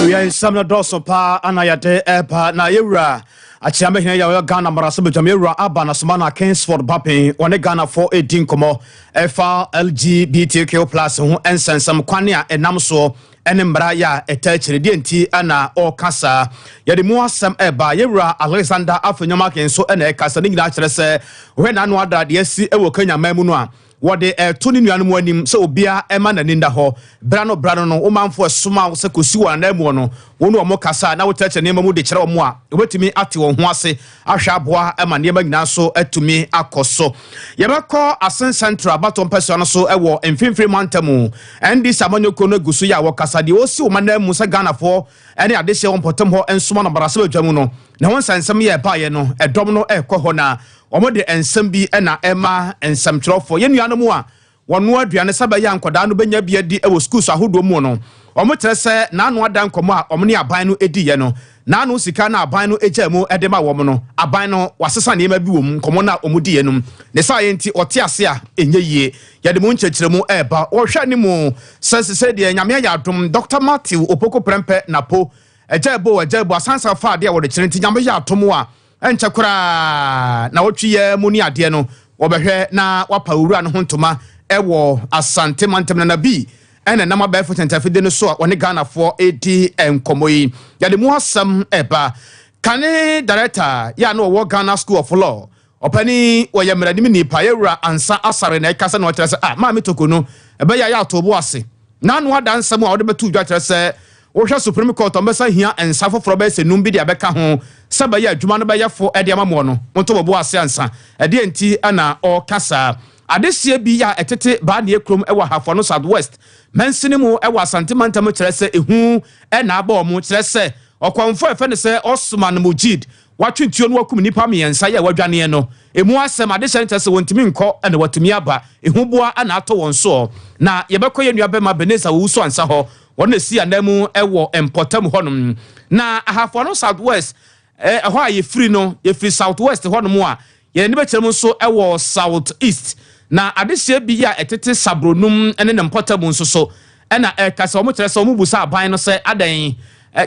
Awia nsɛm no dɔɔso paa ana yɛde ɛba na yɛwura Akyeamehene yɛ ɔyɛ Ghana mmarahyɛbadwam yɛwura aba na soma na Kingsford Bapin wɔne Ghanafoɔ ɛdi nkɔmmɔ ɛfa LGBTQ+ ho nsɛnsɛm kwane a ɛnam soɔ ɛne mmara yɛ a ɛta akyire deɛ nti ɛna ɔreka saa. Yɛde mu asɛm ɛba. Yɛwura Alexander Afenyo-Markin nso ɛna ɛkasa ne nyinaa kyerɛ sɛ wɔhwɛ n'ano ada deɛ asi ɛwɔ Kenya man mu no a wɔde ɛto ne nuanom anim sɛ obiara ɛma n'ani nda hɔ bra no bra no no womanfoɔ ɛsoma wo sɛ kɔsi wɔn anan mu no wɔn ne wɔn kasa na wokyerɛkyerɛ nneɛma mu de kyerɛ wɔn a wɔbɛtumi ate wɔn ho ase ahwɛ aboa ma nneɛma nyinaa nso atumi akɔ so. Yɛbɛkɔ Asen Central abatɔ mpɛsoa no so ɛwɔ Mfimfini mantam. NDC amanyɔkuo no agu so yɛ a wɔkasa deɛ wɔsi wɔn anan mu sɛ Ghanafoɔ ɛne adehyɛ wɔn mpɔtam hɔ nsoma no mmarahyɛbadwa mu no ne ho nsɛnsɛm yɛ ɛbaeɛ no ɛdɔm no ɛrekɔ hɔ na wɔn de nsɛm bi ɛna ɛma nsɛmtwerɛfoɔ. Yɛn nuanom a wɔnoa aduane sɛ bɛyɛ nkwadaa no bɛnya bi adi wɔ schools ahodoɔ mu no, wɔn kyerɛ sɛ n'ano ada nkɔmɔ a wɔn ne aban no diiɛ no, n'ano sika na aban no gya mu de ma wɔn no, aban no wasesa nneɛma bi wɔ mu. Nkɔmɔ no a wɔn diiɛ no ne saa yɛ nti ɔte ase a ɛnyɛ yie. Yɛde mu nkyerɛkyerɛmu ɛreba. Wɔhwɛ ne mu sɛ sɛ deɛ Nyame ayɛ adom Dr Matthew Opoku Prɛmpɛ Napo ɛgya ebo ɛgya ebo asansa fa adeɛ a wɔde kyerɛ nti Nyame yɛ atom a ɛnkyɛ koraa na wɔtwe yɛ mu ne adeɛ no wɔbɛhwɛ na wapa owura no ho ntoma ɛwɔ Asante mantam. Nana bi ɛna nam abɛɛfo tɛntɛfide no so a wɔne Ghanafoɔ ɛdi nkɔmmɔ yi, yɛde mu asɛm ɛba. Kane director yɛ a na wɔwɔ Ghana School of Law, ɔpani wɔyɛ mmaranim nipa, yɛwura Ansa Asare na ɛkasa na ɔkyerɛ sɛ ah, Maame Toko no ɛbɛyɛ ayɛ ato bo ase n'ano ada nsɛm a wɔde bɛto dwa kyerɛ sɛ wohwɛ Supreme Court ɔmbɛsa hia nsa foforɔ bɛyɛ sɛ num bi de abɛka ho sɛ bɛyɛ adwuma no bɛyɛ fo ɛde ama moɔ no monto bɔbo ase ansa. Ɛdeɛ nti ɛna ɔreka saa. Adeseɛ bi a ɛtete Baaneɛ kurom ɛwɔ Ahafo no South West mansini mu ɛwɔ Asante mantam kyerɛ sɛ ehu ɛna abɔ ɔmo kyerɛ sɛ ɔkɔmfo a ɛfɛ no sɛ Osman Mujid watwe tuo no wakum nipa mmiɛnsa yɛ wadwaneɛ no emu asɛm. Adehyɛ no kyerɛ sɛ wɔntumi nkɔ ɛna watumi aba ehu boa ɛna atɔ wɔn soɔ. Na yɛbɛkɔ yɛn nua bɛma Beneza wɔwu so ansa hɔ wɔn na esi anan mu ɛwɔ mpɔtam hɔnom na Ahafo no South West ɛhɔ a yɛfiri no, yɛfiri South West hɔnom a yɛn ani bɛkyerɛ mu nso ɛwɔ South East na adehyɛ bi a ɛtete Sabronum ne ne mpɔtam nso so ɛna ɛka sɛ wɔn kyerɛ sɛ wɔn busa aban no sɛ adan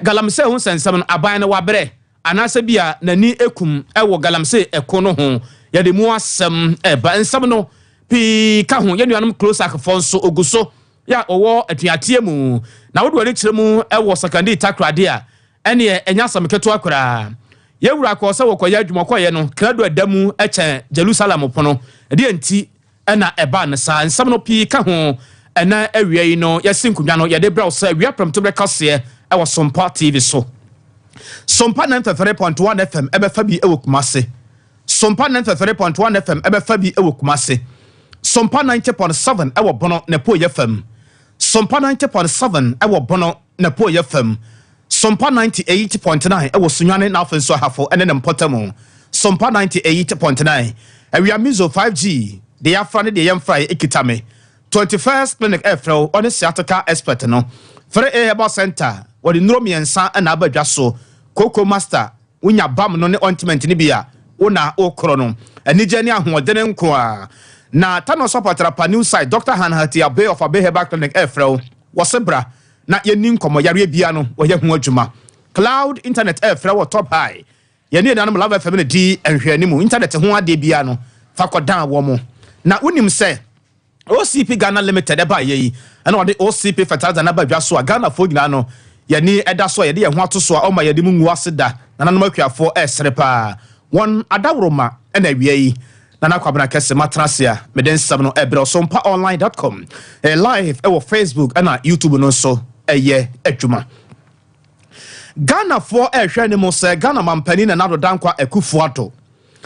galamsey ho nsɛnsɛm no aban no wabrɛ anaasɛ bi a n'ani ekum ɛwɔ galamsey ɛko no ho. Yɛde mu asɛm ɛba. Nsɛm no pii ka ho. Yɛn nuanom CLOSAC foɔ nso ogu so yɛ a ɔwɔ atuateɛ mu na wode w'ani kyerɛ mu ɛwɔ Sekondi Takoradi a ɛneɛ ɛnyɛ asɛm ketewa koraa. Yɛwura kɔɔ sɛ wɔkɔyɛ adwuma kɔyɛ no krado ɛda mu ɛkyɛn Jerusalem pono. Ɛdeɛ nti ɛna ɛbaa no saa. Nsɛm no pii ka ho. Ɛna awia yi no yɛsi nkonnwa no yɛde brɛw sɛ awia prɛmtoberɛ kaseɛ ɛwɔ Sompa TV so, Sompa 93.1 FM ɛbɛfa bi ɛwɔ Kumase, Sompa 93.1 FM ɛbɛfa bi ɛwɔ Kumase, Sompa 90.7 ɛwɔ Bono na Poyɛ fam, Sompa 90.7 ɛwɔ Bono na Poyɛ fam, Sompa 98.9 ɛwɔ Sunyane na afei nso Ahafo ɛne ne mpɔtam, Sompa 98.9. Awia Mizo 5G deɛ yɛafra ne deɛ yɛmfra yɛ ekita me. 21st Clinic ɛfrɛ wo, ɔne sciatica expert no. 3A Herbal Center wɔde nnuro mmiɛnsa ɛna aba dwa so. Coco Master wonya bam no ne ointment no bi a wona wokorɔ no anigye ne ahoɔdene nko a na Thanos Apatrapa new site. Dr Hanhati Abe of Abe Herbal Clinic ɛfrɛ wo, wɔse bra na yɛni nkɔmmɔ yareɛ bia no wɔyɛ ho adwuma. Cloud Internet ɛfrɛ wɔ Top High. Yɛne yɛnanom Love FM no di nhwɛanimu. Internet ho adeɛ bia no fa kɔdan wɔ mo. Na wonim sɛ OCP Ghana Limited ɛba yɛ yi ɛna ɔde OCP fertilizer naba dwa so a Ghanafoɔ nyinaa no yɛni ɛda so a yɛde yɛn ho ato so a ɔma yɛde mu ngu ase da. Nananom akuafoɔ ɛresere paa wɔn adaworoma. Ɛna awia yi Nana Kwabena Kɛse matena ase a mede nsɛm no ɛbrɛ sompaonline.com ɛyɛ live ɛwɔ Facebook ɛna YouTube no nso ɛyɛ adwuma. Ghanafoɔ ɛrehwɛ ne mu sɛ Ghana mampanin Nana Addo Dankwa Akufo Addo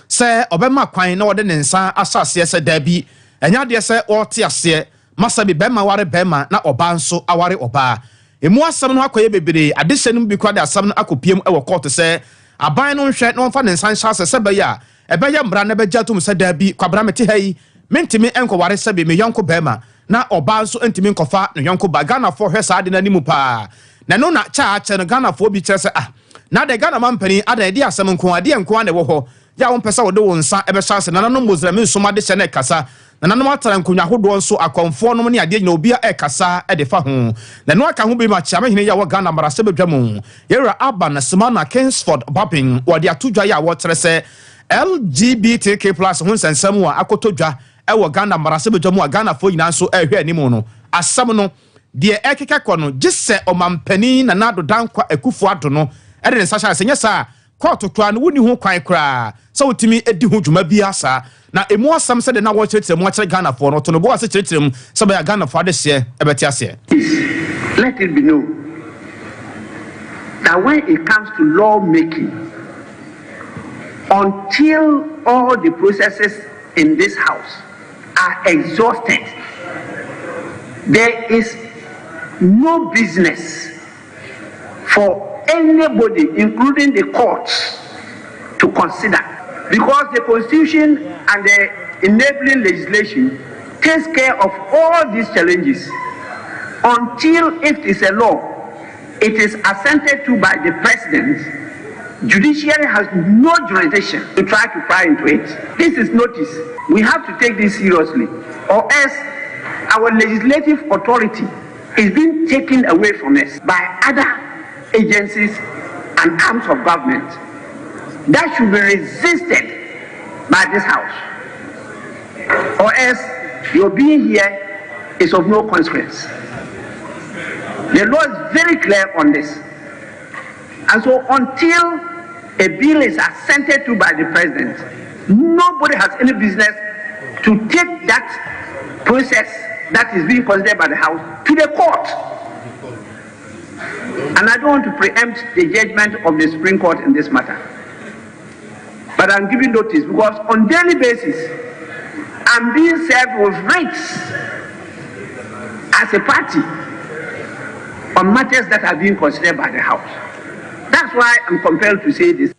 sɛ ɔbɛma kwan na wɔde ne nsa ahyɛ aseɛ sɛ daabi, ɛnyɛ adeɛ sɛ wɔte aseɛ masa bi bɛrima ware bɛrima na ɔbaa nso aware ɔbaa. Emu asɛm no akɔyɛ bebree. Adehyɛ no mu bi kora de asɛm no akɔpiem wɔ court sɛ aban no nhwɛ na wɔmfa ne nsa nhyɛ ase sɛ bɛyɛ a ɛbɛyɛ mmara na ɛbɛgye atom sɛ daabi, Kwabena mete ha yi mentumi nkɔware sɛbi me yɔnko bɛrima na ɔbaa nso ntumi nkɔfa ne yɔnko ba. Ghanafoɔ hwɛ saa ade no anim paa na ɛno na kyɛ akyɛ no Ghanafoɔ bi kyerɛ sɛ ah, na de Ghana mampanin ada ɛde asɛm nko adeɛ nko a na ɛwɔ hɔ. Yɛ a wompɛ sɛ wode wo nsa bɛhyɛ ase. Nananom Muslim nsom adehyɛ no rekasa. Nananom atena nkonnwa ahodoɔ nso, akɔmfoɔ nom ne adeɛ nyina obia rekasa de fa ho. Na ɛno aka ho bi ma Kyeamehene yi a ɔwɔ Ghana mmarahyɛbadwa mu, Yɛwura Alban Sumana Kingsford Bagbin, wɔde ato dwa yi a wɔkyerɛ sɛ LGBTQ plus ho nsɛnsɛm a akɔtɔ dwa wɔ Ghana mmarahyɛbadwa mu a Ghanafoɔ nyinaa nso rehwɛ anim no, asɛm no deɛ ɛrekeka kɔ no gye sɛ Ɔmampanin Nana Addo Dankwa Akufo Addo no de ne nsa hyɛ ase, nyɛ saa a Kɔɔto koraa no, wonni ho kwan koraa sɛ wotumi di ho dwuma biara saa. Na emu asɛm sɛdeɛ na wɔrekyerɛkyerɛ mu akyerɛ Ghanafoɔ no, ɔto ne bo ase kyerɛkyerɛ mu sɛ ɛbɛyɛ a Ghanafoɔ adehyeɛ bɛte aseɛ. Please let it be known that when it comes to law making, until all the processes in this house are exhausted, there is no business for anybody, including the courts, to consider because the constitution and the enabling legislation takes care of all these challenges until if it's a law, it is assented to by the president. Judiciary has no jurisdiction to try to pry into it. This is notice. We have to take this seriously, or else our legislative authority is being taken away from us by other agencies and arms of government that should be resisted by this house. Or else your being here is of no consequence. The law is very clear on this. And so until a bill is assented to by the president, nobody has any business to take that process that is being considered by the House to the court. And I don't want to preempt the judgment of the Supreme Court in this matter. But I'm giving notice because on daily basis, I'm being served with writs as a party on matters that are being considered by the House. That's why I'm compelled to say this.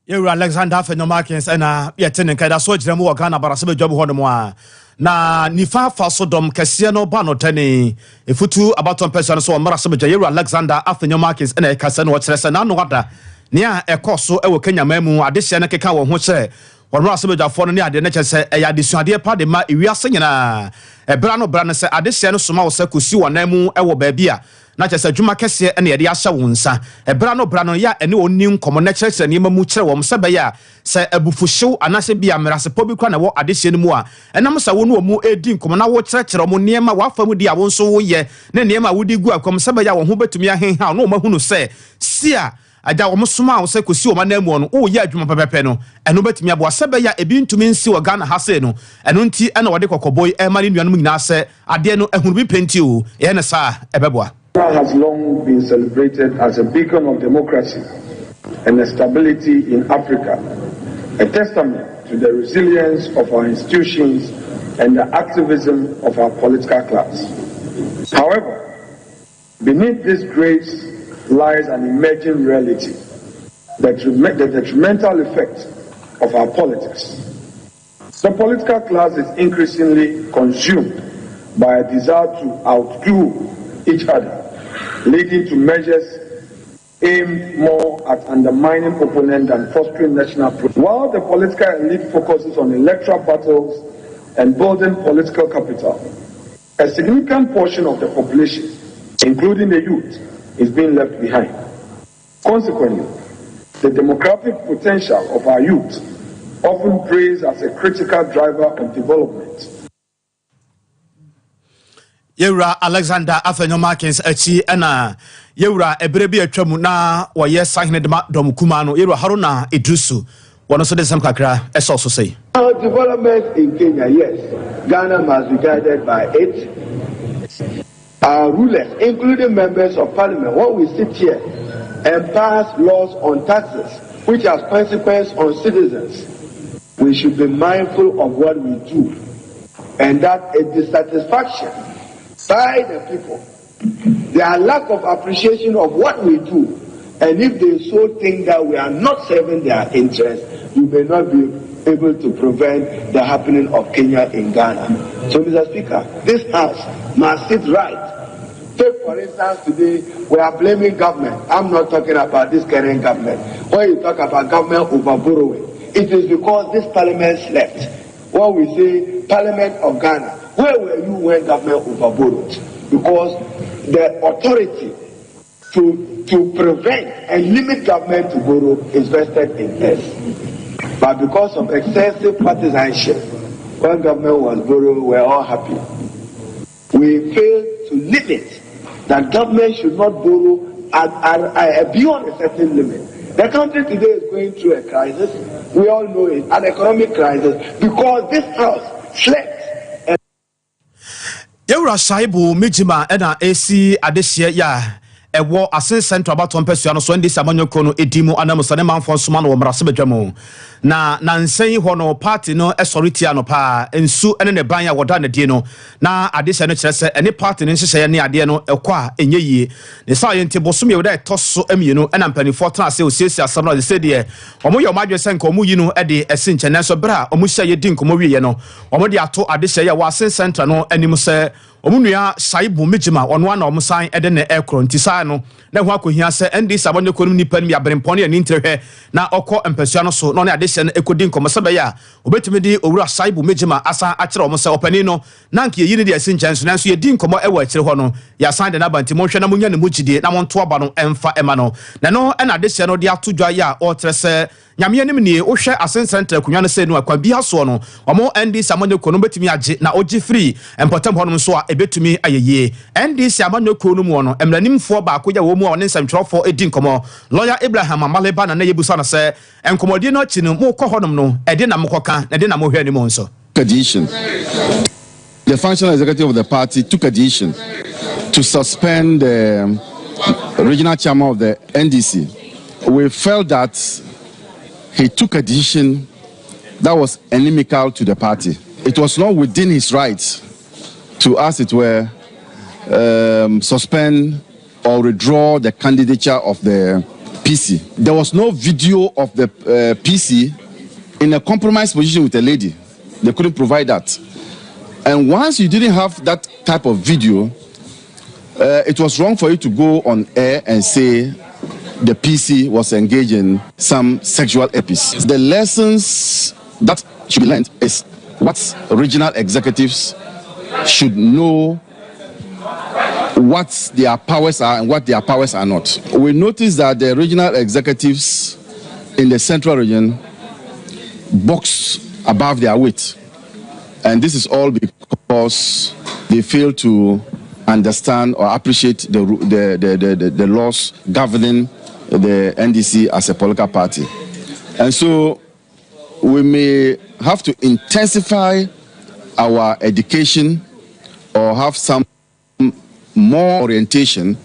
Yɛwura Alexander Afenyo Markins ɛna yɛte ne nka ɛda so agyina mu wɔ Ghana barasɛbadwa mu hɔnom a na nifa afa so dɔm kɛseɛ no ba no tɛne efutu abatɔ mpɛsua no so wɔ mmarahyɛbadwa. Yɛwura Alexander Afenyo Markins ɛna ɛkasa no ɔkyerɛ sɛ n'ano ada nea ɛkɔ so ɛwɔ Kenya man mu adehyeɛ no keka wɔn ho kyerɛ wɔn mmarahyɛbadwafoɔ no ne adeɛ no kyerɛ sɛ ɛyɛ adesuadeɛ pa de ma ewiase nyinaa. Ɛbra no bra no sɛ adehyeɛ no soma wo sɛ kɔsi wɔn nan mu ɛwɔ baabi a na kyerɛ sɛ adwuma kɛseɛ ɛna yɛde ahyɛ wo nsa, ɛberɛ no bra no yɛ a ɛne wɔn ni nkɔmmɔ na kyerɛkyerɛ nneɛma mu kyerɛ wɔn sɛ bɛyɛ a sɛ abufuhyew anaasɛ bi a mmerasepɔ bi kora na ɛwɔ adehyeɛ no mu a, ɛnam sɛ wo ne wɔn mu redi nkɔmmɔ na wokyerɛkyerɛ wɔn nneɛma w'afa mu di a wo nso woyɛ ne nneɛma a wodi gu akwam sɛ bɛyɛ a wɔn ho bɛtumi ahenhaw na wɔn ahunu sɛ si a agya wɔn somaa wo sɛ kɔsi wɔn ananmu no woyɛ adwuma pɛpɛpɛ no, ɛno bɛtumi aboa sɛ bɛyɛ a ebi ntumi nsi wɔ Ghana ha sei no. Ɛno nti ɛna wɔde kɔkɔbɔ yi ɛma ne nuanom nyinaa sɛ adeɛ no ahunu bi pɛnti o, ɛyɛ ne saa ɛbɛboa. Ghana has long been celebrated as a beacon of democracy and stability in Africa, a testament to the resilience of our institutions and the activism of our political class. However, beneath this grace lies an emerging reality, the detrimental effect of our politics. The political class is increasingly consumed by a desire to outdo each other, leading to measures aimed more at undermining opponents than fostering national progress. While the political elite focuses on electoral battles and building political capital, a significant portion of the population, including the youth, is being left behind. Consequently, the demographic potential of our youth, often praised as a critical driver of development, Yɛwura Alexander Afenyo Markins akyi ɛna yɛwura ɛberɛ bi atwa mu na wɔyɛ sahene de ma dɔm kuma no, yɛwura Haruna Idrisu, wɔno nso de nsɛm kakra ɛsɛ so sɛi. Our development in Kenya, yes, Ghana must be guided by it. Our rulers, including members of parliament, when we sit here and pass laws on taxes, which has consequence on citizens, we should be mindful of what we do, and that a dissatisfaction by the people, their lack of appreciation of what we do, and if they so think that we are not serving their interests, you may not be able to prevent the happening of Kenya in Ghana. So, Mr. Speaker, this house must sit right. Take, for instance, today we are blaming government. I'm not talking about this current government. When you talk about government overborrowing, it is because this parliament slept. When we say Parliament of Ghana, where were you when government overborrowed? Because the authority to prevent and limit government to borrow is vested in us. But because of excessive partisanship, when government was borrowing, we were all happy. We failed to limit that government should not borrow at beyond a certain limit. The country today is going through a crisis. We all know it, an economic crisis, because this house slept. Yɛwura Shaibu Migyima ɛna ɛsi adehyeɛ yɛ a ɛwɔ Assin Central abatoɔ mpɛsua no so NDC amanyɔkuo no ɛdi mu anam sɛ ne manfoɔ nsoma no wɔ mmarahyɛbadwa mu. Na nansa yi hɔ no, party no ɛsɔre tia no paa nsu ne ne ban a wɔda n'adie no na adehyɛ no kyerɛ sɛ ɛne party no nhyehyɛeɛ ne adeɛ no ɛkɔ a ɛnyɛ yie. Ne saa yɛ nti, bosom yɛ wɔda ɛtɔ so mmienu ɛna mpanimfoɔ tena ase osiesie asɛm no sɛ deɛ wɔn yɛ wɔn adwene sɛ nka wɔn yi no de ɛsi nkyɛn. Nanso berɛ a wɔn hyɛ yɛ di nkɔmmɔ wieɛ no, wɔn de ato adehyɛ yɛ wɔ Assin Central no anim sɛ wɔn nua Shaibu Migyima, ɔno ana wɔn san de ne ɛkorɔ. Nti saa no na ɛho akɔhia sɛ NDC abɔnyɛkuo no nipa no bi aberempɔn ne ani ntirehwɛ na ɔkɔ mpasua no so na ɔne adehyɛ no ɛkɔdi nkɔmmɔ sɛ bɛyɛ a obɛtumi de Owura Shaibu Migyima asan akyerɛ wɔn sɛ ɔpanin no na nka yɛyi no de asi nkyɛn so, nanso yɛdi nkɔmmɔ ɛwɔ akyire hɔ no, yɛasan de n'aba. Nti monhwɛ na monya ne mu gyidie na monto aba no ɛmfa ɛma no. Na ɛno ɛna adehyɛ no de ato dwa yɛ a ɔrekyerɛ sɛ Nyame anim nie, wohwɛ Assin Central akonnwa no sɛ no akwan bi asoɔ no, ɔmo NDC amanyɔkuo no bɛtumi agye na ɔgye firi mpɔtam hɔnom nso a, ɛbɛtumi ayɛ yie. NDC amanyɔkuo no mu no, mmaranimfoɔ baako yɛ wɔ mu a ɔne nsɛmtwerɛfoɔ di nkɔmmɔ, Lawyer Abraham Amaliba, na na yɛbusa no sɛ nkɔmmɔdie no akyi no, mokɔ hɔnom no, ɛde na mokɔka na ɛde na mohwɛ anim nso. Decision. The functional executive of the party took a decision to suspend the regional chairman of the NDC. We felt that he took a decision that was inimical to the party. It was not within his rights to, as it were, suspend or withdraw the candidature of the PC. There was no video of the PC in a compromised position with a lady. They couldn't provide that. And once you didn't have that type of video, it was wrong for you to go on air and say the PC was engaged in some sexual episodes. The lessons that should be learned is what regional executives should know, what their powers are and what their powers are not. We noticed that the regional executives in the central region box above their weight. And this is all because they fail to understand or appreciate the laws governing the NDC as a political party. And so we may have to intensify our education or have some more orientation,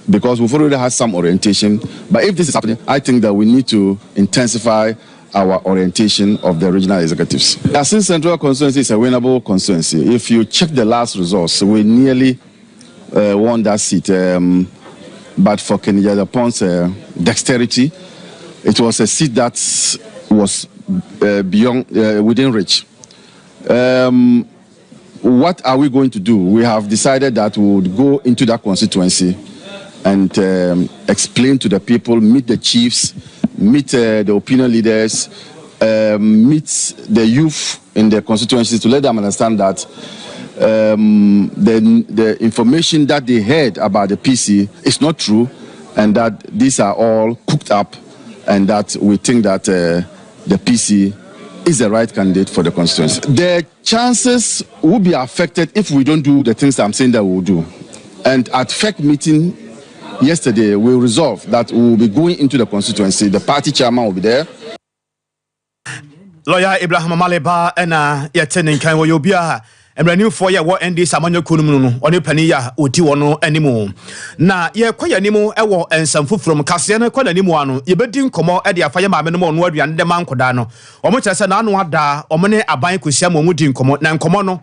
because we've already had some orientation. But if this is happening, I think that we need to intensify our orientation of the regional executives. Assin Central constituency is a winnable constituency. If you check the last results, we nearly won that seat. But for Kennedy Agyapong's dexterity, it was a seat that was beyond within reach. What are we going to do? We have decided that we would go into that constituency and explain to the people, meet the chiefs, meet the opinion leaders, meet the youth in the constituencies to let them understand that the information that they heard about the PC is not true and that these are all cooked up and that we think that the PC is the right candidate for the constituency. The chances will be affected if we don't do the things I'm saying that we will do. And at FEC meeting yesterday, we resolved that we will be going into the constituency. The party chairman will be there. Lawyer Abraham Amaliba ɛna yɛte ne nkan. Wɔyɛ obi a mmaranimfoɔ yɛ wɔ NDC amanyɔkuo no mu no, ɔne panin yɛ a ɔdi wɔn anim. Na yɛkɔ yɛn anim wɔ nsɛm foforɔ mu. Kaseɛ no kɔ n'anim ano, yɛbɛdi nkɔmmɔ de afa yɛ maame no mu ɔno aduane de ma nkɔdaa no. Wɔn kyerɛ sɛ n'ano ada wɔn ne aban kɔhyia ma wɔn di nkɔmmɔ, na nkɔmmɔ no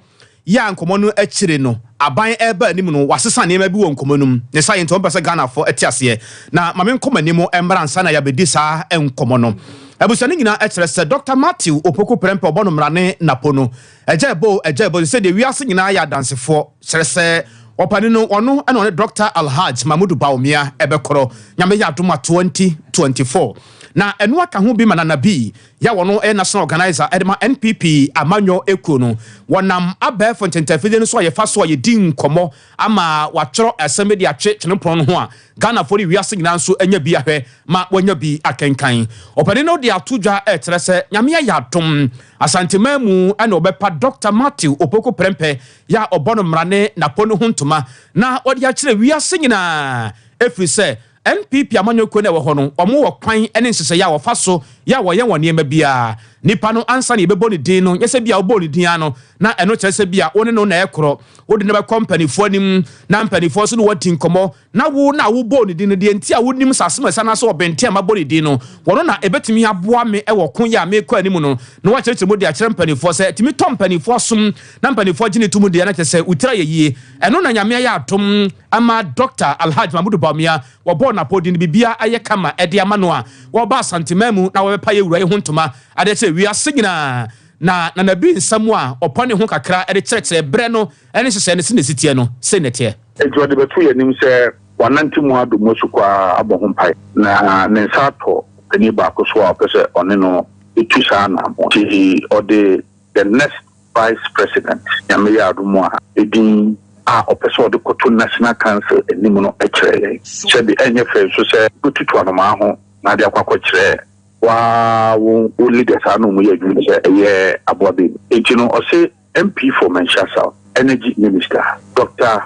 yɛ a nkɔmmɔ no akyire no, aban ɛreba anim no, wasesa nneɛma bi wɔ nkɔmmɔ no mu ne saa yɛ. Nti wɔn pɛ sɛ Ghanafoɔ te aseɛ na maame nkɔmmɔ anim mmra nsa na yɛabɛdi saa nkɔmmɔ no. Abusua no nyinaa kyerɛ sɛ Dr Matthew Opoku Prɛmpɛ, ɔbɔ no mmara ne napo no, ɛgya ɛbɔ ɛgya ɛbɔ sɛ deɛ wiase nyinaa yɛ adansefoɔ kyerɛ sɛ Ɔpanin no, ɔno na ɔne Dɔkta Alhaj Mahmudu Bawumia ɛbɛkorɔ, Nyame yɛ adom a 2024. Na ɛno aka ho bi ma Nana Bii, yɛ a ɔno yɛ National Organiser de ma NPP amanyɔ ekuo no, wɔnam abɛɛfo ntentafidie no so a yɛfa so a yɛdi nkɔmmɔ ama wɔatwerɛ asɛm bi de atwe twenepɔn no ho a Ghanafoɔ ne wiase nyinaa nso anya bi ahwɛ ma wɔanya bi akenkan. Ɔpanin no de ato dwa rekyerɛ sɛ Nyame ayɛ adom, Asanteman mu na wɔbɛpa Dɔkta Matthew Opoku Prempeh yɛ a ɔbɔ no mmara ne n'apɔ no ho ntoma na ɔde akyerɛ wiase nyinaa ɛfiri sɛ NPP amanyɔkuo no a ɛwɔ hɔ no wɔn wɔ kwan ne nhyehyɛeɛ a wɔfa so yɛ a wɔyɛ wɔn nneɛma biara. Nipa no ansa na yɛbɛbɔ ne din no nyɛ sɛ bi a wobɔɔ ne din ara no na ɛno kyerɛ sɛ bi a wo ne no na ɛkorɔ. Wode no bɛkɔ mpanifoɔ anim na mpanifoɔ nso ne wo adi nkɔmmɔ na wo na wobɔɔ ne din no, deɛ nti a wonim sɛ asɛm a ɛsɛ anaasɛ ɔbɛnten a mabɔ ne din no, wɔno na ɛbɛtumi aboa me wɔ ko yi a merekɔ anim no, na woakyerɛkyerɛ mu de akyerɛ mpanimfoɔ sɛ ɛtumi tɔ mpanimfoɔ asom na mpanimfoɔ gye ne to mu deɛ, na kyerɛ sɛ wo tiri ayɛ yie. Ɛno na Nyame ayɛ adom ama Dɔkta Alhaj Mahmudu Bawumia, wɔbɔɔ no apɔdin no, biribiara ayɛ kama de ama no a wɔreba Asanteman mu na wɔbɛpa yɛn wura yi ho ntoma de akyerɛ wiase nyinaa. Na Nana Bi nsɛm a ɔpɔ ne ho kakra de kyerɛkyerɛ berɛ no ne nhyehyɛɛ no sɛnea ɛsi teɛ no, sei na ɛteɛ. Enti ɔde bɛto yɛn anim sɛ wanante mu adɔ mu asukɔ ara abɔ ho mpae, na ne nsa atɔ ɔpanin baako so a ɔpɛ sɛ ɔne no tu saa anammɔn. Enti ɔde the next Vice President, Nyame yɛ adom a, edin a ɔpɛ sɛ ɔde kɔto National Council anim no kyerɛɛ yɛn. Sɛbe ɛnyɛ fɛ nso sɛ wobɛtutu anomaa ho na ade akɔ akɔkyerɛ wo ara wo leaders a na wɔyɛ adwuma sɛ ɛyɛ aboa bɛn. Enti no ɔse MP for Manhyia South, Energy Minister, Doctor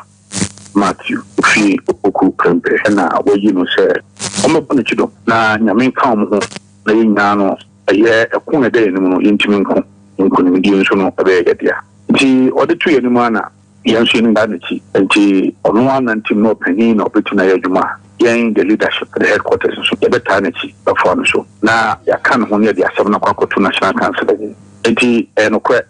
Matthew Kofi Opoku Prempeh na wɔayi no sɛ ɔmmɛbɔ n'akyi dɔm na Nyame nka wɔn ho na yɛn nyinaa no ɛyɛ ɛko a ɛda yɛn anim no yɛntumi nko, nkonimdie nso no ɛbɛyɛ yɛn dea. Nti ɔde to yɛn anim ara na yɛn nso yɛn taa n'akyi. Nti ɔno ara nantim na ɔpanin na ɔbɛtumi ayɛ adwuma a yɛn the leadership the headquarters nso yɛbɛtaa n'akyi bɛfoa no so na yɛaka ne ho na yɛde asɛm no akɔ akɔto National Council anim. Enti ɛyɛ nokorɛ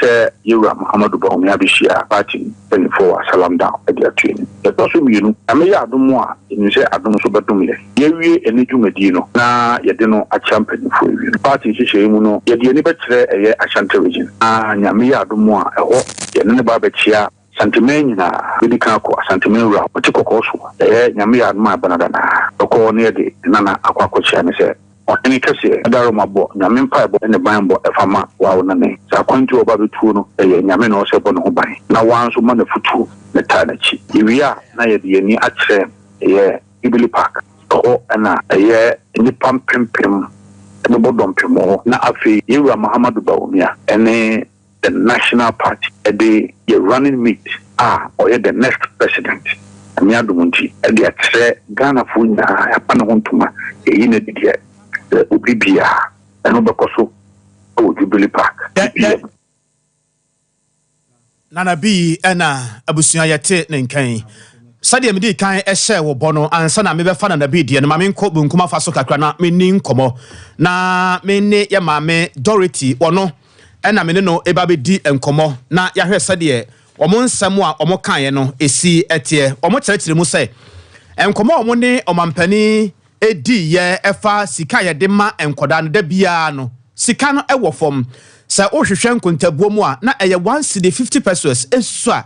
sɛ Yɛwura Muhammadu Bawumia bɛhyia party mpaninfoɔ wɔ Asalam Down de ato anim. Deɛ ɛtɔ so mmienu, Nyame yɛ adom a, yɛnim sɛ adom nso bɛdom yɛn. Yɛawie ɛnnɛ dwumadie no na yɛde no akyea mpaninfoɔ awie no, party nhyehyɛeɛ mu no, yɛde yɛn ani bɛkyerɛ ɛyɛ Ashanti Region. Na Nyame yɛ adom a, ɛhɔ yɛne no ba abɛkyea Asanteman nyinaa bɛdi kan akɔ Asanteman wura hɔ, ɔte kɔkɔɔ so. Ɛyɛ Nyame yɛ adom a ɛbɛnada no ara bɛkɔ hɔ na yɛde ne nana akɔ akɔkyea no sɛ Ɔhene kɛseɛ. Adarom abɔ Nyame mpaebɔ ne banbɔ ɛfa ma woa wo nane. Sɛ akwantuo a ɔba bɛtuo no ɛyɛ Nyame na ɔsɛ bɔ ne ho ban na woa nso ma no afutuo na taa n'akyi. Yɛwie a na yɛde yɛn ani akyerɛ ɛyɛ Jubilee Park. Ɛhɔ na ɛyɛ nnipa mpempem bɛbɔ dɔmpem wɔ hɔ na afei Yɛwura Mahamadou Bawumia ne the National Party de yɛ running mate a ɔyɛ the next president Nyame adom nti de akyerɛ Ghanafoɔ nyinaa yɛapa ne ho ntoma yɛyi no adi deɛ sɛ obi biara ɛno bɛkɔ so wɔ Jubilee Park 2pm. Nana Bii na abusua yɛte ne nka yi. Sɛdeɛ medii kan hyɛɛ wo bɔ no, ansa na mebɛfa Nana Bii deɛ no, ma menkɔ benkum afa so kakra na menni nkɔmmɔ na me ne yɛ maame Dorothy, ɔno na me ne no reba abɛdi nkɔmmɔ na yɛahwɛ sɛdeɛ wɔn nsɛm a wɔkaeɛ no si teɛ. Wɔkyerɛkyerɛ mu sɛ, nkɔmmɔ a wɔne ɔmampanin diiɛ ɛfa sika a yɛde ma nkwadaa no da biara no, sika no wɔ fam. Sɛ wohwehwɛ nkontabuo mu a, na ɛyɛ one cedi 50 pesewas sua.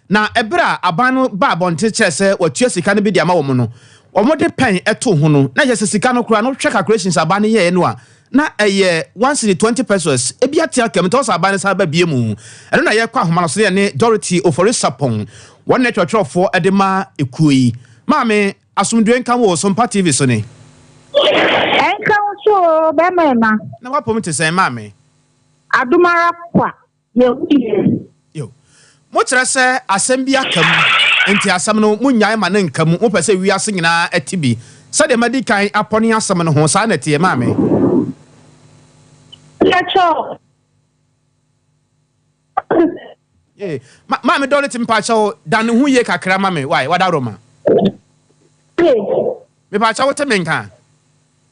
Na ɛberɛ a aban no baa abɔnten kyerɛɛ sɛ wɔatua sika no bi de ama wɔn no, wɔde pɛn too ho no, na ɛyɛ sɛ sika no koraa no, wohwɛ calculations aban no yɛeɛ no a, na ɛyɛ one cedi 20 pesewas, ebi ate aka mu, nti ɛwɔ sɛ aban no san ba bie mu. Ɛno na yɛrekɔ ahoma no so na yɛne Dorothy Ofori-Sarpong, wɔn na ɛtwerɛtwerɛfoɔ de ma ekuo yi. Maame, asomdwoe nka wo o, Sompa TV so ni. Ɛnka wo so o, bɛrima ɛma. Na w'apom te sɛn, maame? Adom ara kwa. Yɛhu yɛn. Yo. Mokyerɛ sɛ asɛm bi aka mu, enti asɛm no monnyae ma no nka mu, mopɛ sɛ wiase nyinaa te bi. Sɛdeɛ madi kan apɔne asɛm no ho, saa na ɛteɛ, maame? Mepakyɛw. Ee, ma, maame Dorothy, mepakyɛw, dan ne ho yie kakra ma me, wai, wadaworoma. Ee. Mepakyɛw, wote me nka?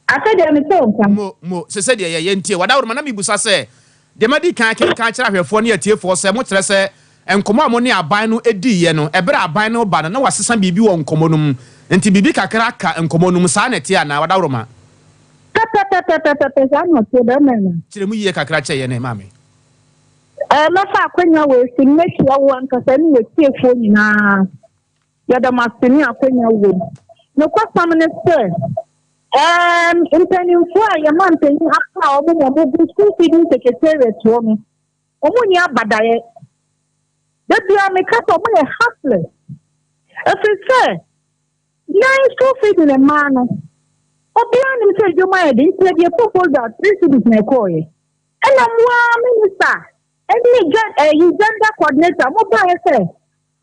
Afei deɛ mete wo nka. Mo, mo, sese deɛ yɛyɛ ntie. Wadaworoma, na mebisa sɛ, deɛ madi kan akenkan akyerɛ ahwɛfoɔ ne atiefoɔ sɛ, mokyerɛ sɛ nkɔmmɔ a mo ne aban no diiɛ no, ɛberɛ a aban no reba no, na wɔasesa biribi wɔ nkɔmmɔ no mu, nti biribi kakra aka nkɔmmɔ no mu, saa na ɛteɛ anaa? Wadaworoma. Pɛpɛpɛpɛpɛpɛ, saa na ɛteɛ, bɛrima no. Kyerɛ mu yie kakra kyerɛ yɛn ɛ, maame. Ɛɛ, mɛfa akwanya wei so mɛhyia wo ankasa ne w'atiefoɔ nyinaa. Yɛda mo ase ne akwanya wei. Nokwasɛm ne sɛ, ɛɛm, mpanimfoɔ a yɛn mampanyin apaw wɔn ma wɔgu school feeding secretariat hɔ no, wɔn nni abadaeɛ. Da biara meka sɛ wɔyɛ heartless. Ɛfiri sɛ, yɛn school feeding mmaa no, obiara nim sɛ adwuma yɛ den, nti yɛde proposal 3 cedis na ɛkɔɔeɛ. Ɛna mo ara minister ɛne ɛyi gender coordinator mo baeɛ sɛ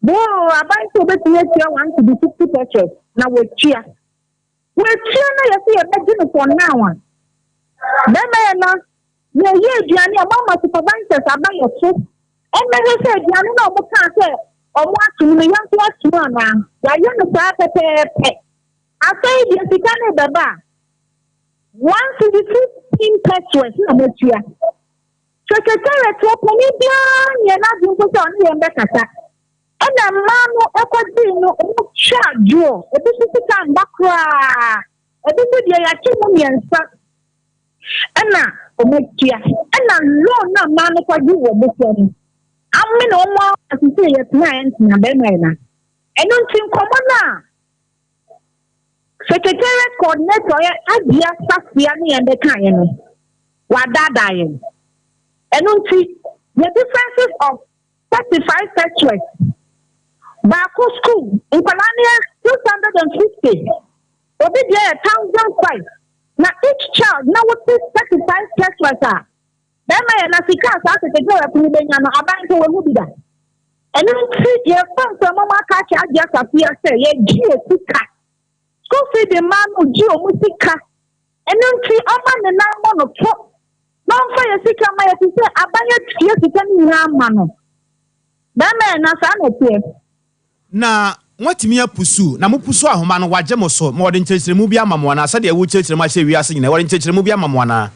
boo aban sɛ obetumi atua 1 cedi 60 pesewas na wɔatua. Wɔatua na yɛsɛ yɛbɛgye no for now a. Bɛrima yɛ na yɛyɛ aduane a moama supervisors aba yɛ so. Ɛmmɛhwɛ sɛ aduane na ɔmo kaa sɛ ɔmo atom no, yɛn nso atom anaa. Yɛayɛ no saa pɛpɛɛpɛ. Afei deɛ sika no bɛba a, 1 cedi 15 pesewas na moatua. Secretariat wɔ panin biara nyɛ n'adwene mpo sɛ ɔne yɛn bɛkasa. Ɛna mmaa no ɛkɔgyee no, ɔmo twa dwoɔ. Ebi nso sika mba koraa. Ebi nso deɛ yɛakye mu mmiɛnsa ɛna ɔmo atua. Ɛna loan na mmaa no kɔgye wɔ bosea no amene ɔmo asese yɛtena a ɛntena bɛrima yɛ na. Ɛno nti nkɔmmɔ no a secretariat coordinator yɛ Adia Safia ne yɛn bɛkaeɛ no, wadaadaa yɛn. Ɛno nti the differences of 35 pesewas baako, school nkwadaa no yɛ 650, obi deɛ yɛ 1,500, na each child na wote 35 pesewas a, bɛrima yɛ na sika a saa secretariat no bɛnya no, aban nso wɔhu bi da. Ɛno nti yɛfa mframa mu aka akyerɛ Agye Asafia sɛ yɛgye yɛ sika. School feed mmaa no gye ɔmo sika. Ɛno nti ɔma ne nan mmɔ no to na ɔmfa yɛ sika ma yɛ te sɛ aban atua sika no nyinaa ma no. Bɛrima yɛ na saa na ɛteɛ. Na moatumi apusu na mopusu ahoma no, wagye mo so ma wɔde nkyerɛkyerɛmu bi ama mo anaa? Sɛdeɛ wokyerɛkyerɛ mu ahyɛ wiase nyinaa, wɔde nkyerɛkyerɛmu bi ama mo anaa?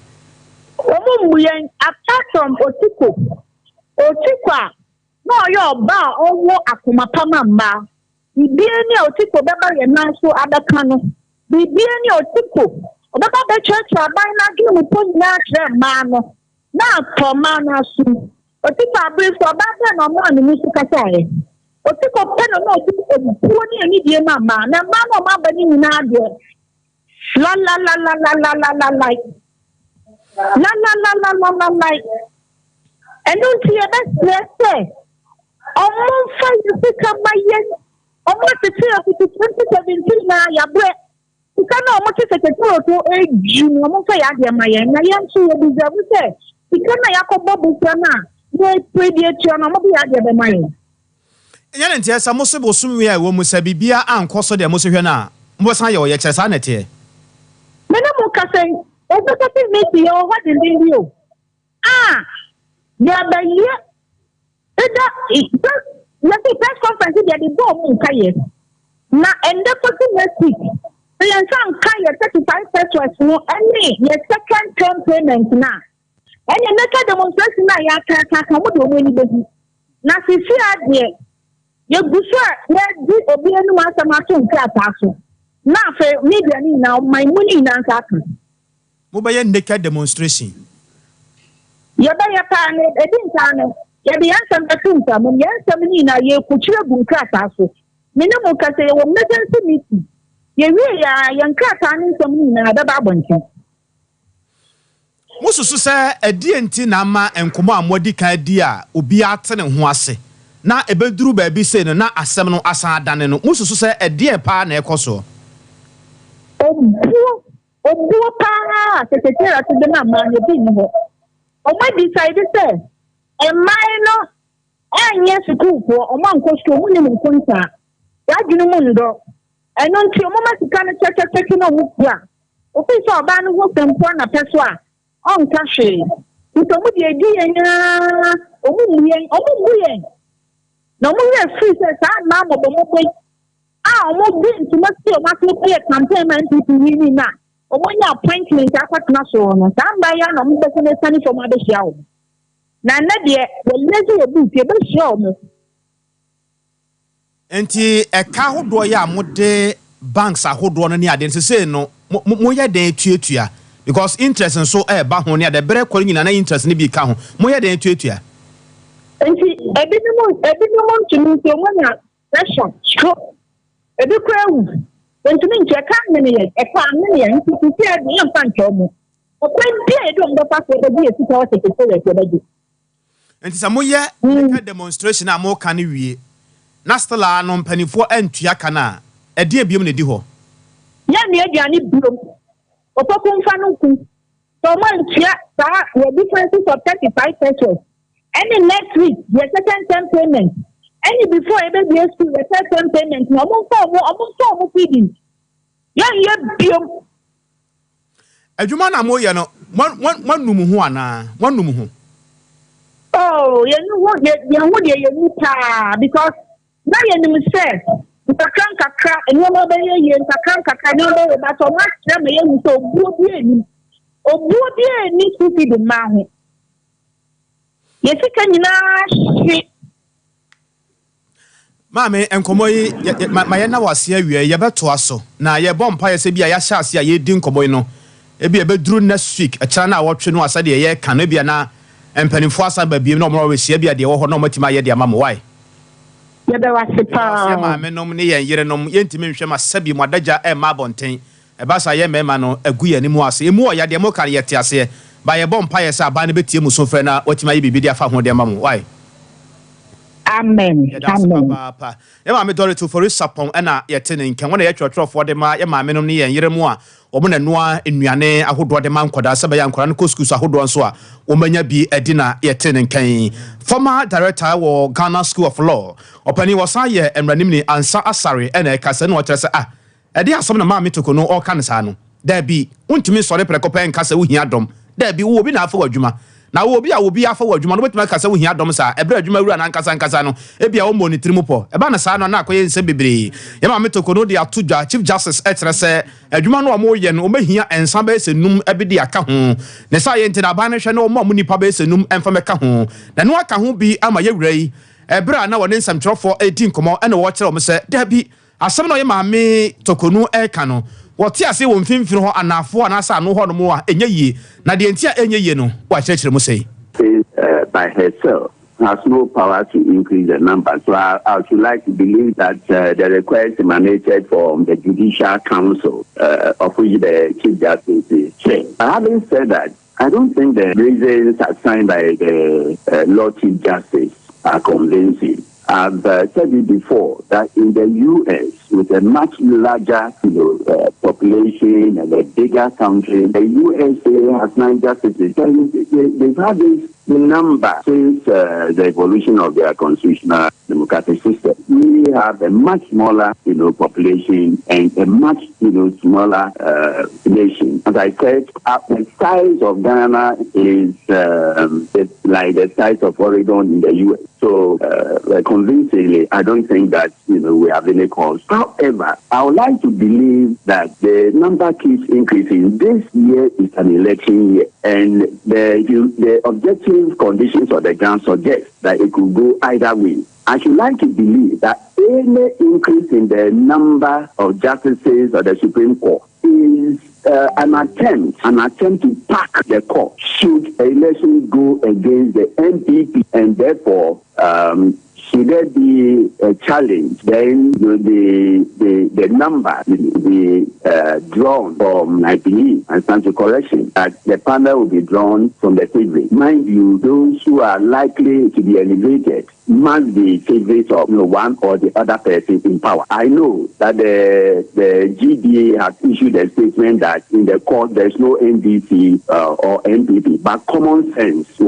Wɔn mmu yɛn apart from Otiko. Otiko a na ɔyɛ ɔba a ɔwɔ akoma pa ma mmaa. Biribiara ni a Otiko bɛba yɛn nan so abɛka no. Biribiara ni a Otiko ɔbɛba bɛkyerɛkyerɛ aban n'adwene mu po nyinaa kyerɛ mmaa no na atɔ mmaa no asom. Otiko abere so ɔbaa bɛn na ɔmaa ne mu so kasaeɛ? Otiko pɛ na ɔde obuo ne anidie ma mmaa, na mmaa no a ɔmo aba no nyinaa deɛ, lalalalalalalalai, lalalalalalalalai. Ɛno nti yɛbɛsrɛ sɛ ɔmo mfa yɛ sika ma yɛn. Ɔmo atete afiti 2017 na yɛabrɛ. Sika na ɔmo te secretariat so edwi no, ɔmo mfa yɛ adeɛ ma yɛn, na yɛn nso yɛ deserve sɛ sika na yɛakɔbɔ bosea no a yɛpere de atua no, ɔmo de yɛ adeɛ bɛma yɛn. Ɛnyɛ ne nteɛ sɛ mo se bosome a ɛwɔ mu sɛ biribia ankɔ so deɛ mo so hwɛ no a, mobɛsan yɛ ɔyɛ kyerɛ saa na ɛteɛ? Me ne mo kasa yi, executive meeting yɛwɔ hɔ denden bi o a yɛbɛyɛ eda yɛsi press conference deɛ de bɔɔ mu nka yɛ na ɛndɛ kɔsi next week sɛ yɛn nsa nka yɛ 35 pesewas no ɛne yɛ second term payment na ɛne naked demonstration na yɛakaakaka, mo de wɔn ani bɛhu. Na sisi adeɛ yɛgu so a yɛdi obi anim asɛm ato nkrataa so na afei media no nyinaa, ɔman mu no nyinaa nsa aka. Mobɛyɛ naked demonstration? Yɛbɛyɛ paa no. Edi nkaa no, yɛde yɛn nsɛm bɛto mframa mu. Yɛn nsɛm no nyinaa yɛkukyerɛ gu nkrataa so. Me ne mo kasa, yɛwɔ emergency meeting. Yɛwie yɛ a, yɛn nkrataa ne nsɛm no nyinaa bɛba abɔnten. Mosusu sɛ ɛdeɛ nti na ama nkɔmmɔ a moadi kan adi a obiara te ne ho ase na ɛbɛduru baabi sei no na asɛm no asan adane no? Mosusu sɛ ɛdeɛ paa na ɛkɔ soɔ? Obuo, obuo paa a secretariat de ma mmaa no, ebi nni hɔ. Ɔmo decide sɛ mmaa no ɛnyɛ sukuufoɔ, ɔmo ankɔ sukuu, ɔmo nim nkontaa, yɛadwene mu ndɔ. Ɛno nti ɔmo ma sika no kyɛkyɛkyɛkyɛ na ɔmo tua. Ofii sɛ ɔbaa no ho sɛmpoa na pɛ so a ɔnka hwee. Nti ɔmo deɛ edi yɛn aa, ɔmo mmu yɛn, ɔmo mmu yɛn. Na ɔmo werɛ firi sɛ saa mmaa mmɔbɔmmɔbɔ yi a ɔmo de ntoma si ɔmo ase kɔyɛ campaign ma NPP winning na ɔmo anya appointment akɔtena soɔ no, saa mmaa yi a na ɔmo bɛsɛ n'asiane fam abɛhyia wɔn. Na nnɛ deɛ wɔlezi wɔ boot, yɛbɛhyia ɔmo. Nti ɛka ahodoɔ yɛ a mode banks ahodoɔ no ne adeɛ no sesei no, moyɛ dɛn tuatua? Because interest nso ɛɛba ho ne adeɛ, berɛ kɔ no nyinaa na interest no bi ka ho. Moyɛ dɛn tuatua? Nti ebinom ntumi, nti ɔmo nya pressure, stroke. Ebi koraa awu. Yɛntumi ntua. Ɛka amene yɛn. Ɛka amene yɛn. Nti seesei ara deɛ yɛmfa nkyɛ wɔn. Ɔkwan biara a yɛde wɔn bɛfa so yɛbɛgye yɛn sika wɔ secretariat yɛbɛgye. Nti sɛ moyɛ meka demonstration a moka no wie na still ara no mpanimfoɔ antua ka no a, ɛdeɛn biom na ɛdi hɔ? Yɛnnoa aduane biom. Opoku mfa no nku. Sɛ wɔn antua saa yɛ differences of 35 pesewas ɛne next week yɛ second term payment ɛne before yɛbɛbie school yɛ third term payment no wɔn mfa wɔn wɔn mfa wɔn feeding. Yɛnyɛ biom. Adwuma no a moreyɛ no, moanu mo ho anaa? Moanu mo ho? Oh, yɛnu ho, yɛn ho deɛ yɛnu paa because na yɛnim sɛ nkakra nkakra nneɛma bɛyɛ yie, nkakra nkakra nneɛma bɛyɛ yie, but wɔn akyerɛ ma yɛhu sɛ obuo bi anim, obuo bi ani sufi de mmaa ho. Yɛ sika nyinaa hye. Maame, nkɔmmɔ yi, ma yɛnna wo ase awia yi, yɛbɛtoa so. Na yɛbɔ mpaeɛ sɛ ebia yɛahyɛ ase a yɛredi nkɔmmɔ yi no, ebia ɛbɛduru next week, ɛkyena naawɔtwe no a sɛdeɛ yɛreka no, ebia na mpanimfoɔ asan ba biem na wɔn abɛhyia ebia deɛ ɛwɔ hɔ na wɔatumi ayɛ de ama mo. Wai? Yɛda wo ase Yɛda wo ase, yɛn paa. maamenom ne yɛn yerenom, yɛntumi nhwɛ ma sɛbi mo adagya remma abɔnten. Ɛba saa a, yɛn mmarima no, agu yɛn anim ase. Emu ɔya, deɛ moka no, yɛte aseɛ. But yɛbɔ mpaeɛ sɛ aban no bɛtie mo sufrɛ na watumi ayɛ biribi de afa ho de ama mo. Wai? Amen. Yɛda ase Amen. papaapa. Yɛn maame Dorothy Ofori Sarpong na yɛte ne nka. Wɔn na ɛyɛ twerɛtwerɛfoɔ de ma yɛn maamenom ne yɛn yerenom a wɔn na ɛnoa nnuane ahodoɔ de ma nkwadaa sɛ ɛbɛyɛ a nkwadaa no kɔ schools ahodoɔ nso a wɔbɛnya bi adi na yɛte ne nka yi. Former Director wɔ Ghana School of Law, ɔpanin wɔsan yɛ mmaranimni Ansah Asare na ɛkasa na ɔkyerɛ sɛ ah Ɛdeɛn asɛm na Maame Toko no ɔreka no saa no? Daabi, wontumi nsɔre prɛko pɛ nka sɛ wohia dɔm. Daabi, wowɔ obi na afa wo adwuma. Na wowɔ obi a obi afa wo adwuma no, wobɛtumi aka sɛ wohia dɔm saa, ɛberɛ a adwuma wura no ankasa ankasa no, ebia ɔmmɔɔ ne tirim pɔ. Ɛba no saa no a, na akɔyɛ nsɛm bebree. Yɛn Maame Toko no de ato dwa, Chief Justice kyerɛ sɛ adwuma no a wɔreyɛ no, wɔbɛhia nsa bɛyɛ sɛ num bi de aka ho. Ne saa yɛ nti na aban no hwɛ na wɔmma wɔn nnipa bɛyɛ sɛ num mfa mmɛka ho. Na ɛno aka ho bi ama yɛn wura yi, ɛberɛ a na wɔne nsɛmtwerɛfoɔ redi nkɔmmɔ na wɔrekyerɛ wɔn sɛ, Daabi, Asɛm no a ɔyɛ Maame Torkornoo reka no, wɔte aseɛ wɔ mfimfini hɔ, anaafoɔ anaasɛ ano hɔnom a, ɛnyɛ yie. Na deɛ nti a ɛnyɛ yie no, wakyerɛkyerɛ mu sei. Says by herself has no power to increase the number. So I, I should like to believe that uh, the request emanated from the Judicial Council, uh, of which the Chief Justice is chair. But having said that, I don't think the reasons assigned by the uh, Lord Chief Justice are convincing. I've uh, said it before that in the U.S., with a much larger you know, uh, population and a bigger country, the USA has nine justices. And they, have had this number since uh, the evolution of their constitutional democratic system. We have a much smaller, you know, population and a much, you know, smaller uh, nation. As I said, uh, the size of Ghana is um, like the size of Oregon in the U.S. So uh, convincingly, I don't think that you know we have any cause. However, I would like to believe that the number keeps increasing. This year is an election year, and the the objective conditions of the ground suggest that it could go either way. I should like to believe that any increase in the number of justices of the Supreme Court is uh, an attempt, an attempt to pack the court should election go against the NPP and therefore um, should there be a challenge, then the the, the number will be uh, drawn from, I believe, and stand to correction, that the panel will be drawn from the favorite. Mind you, those who are likely to be elevated must be favorites of you know, one or the other person in power. I know that the, the GDA has issued a statement that in the court there's no NDC uh, or NPP, but common sense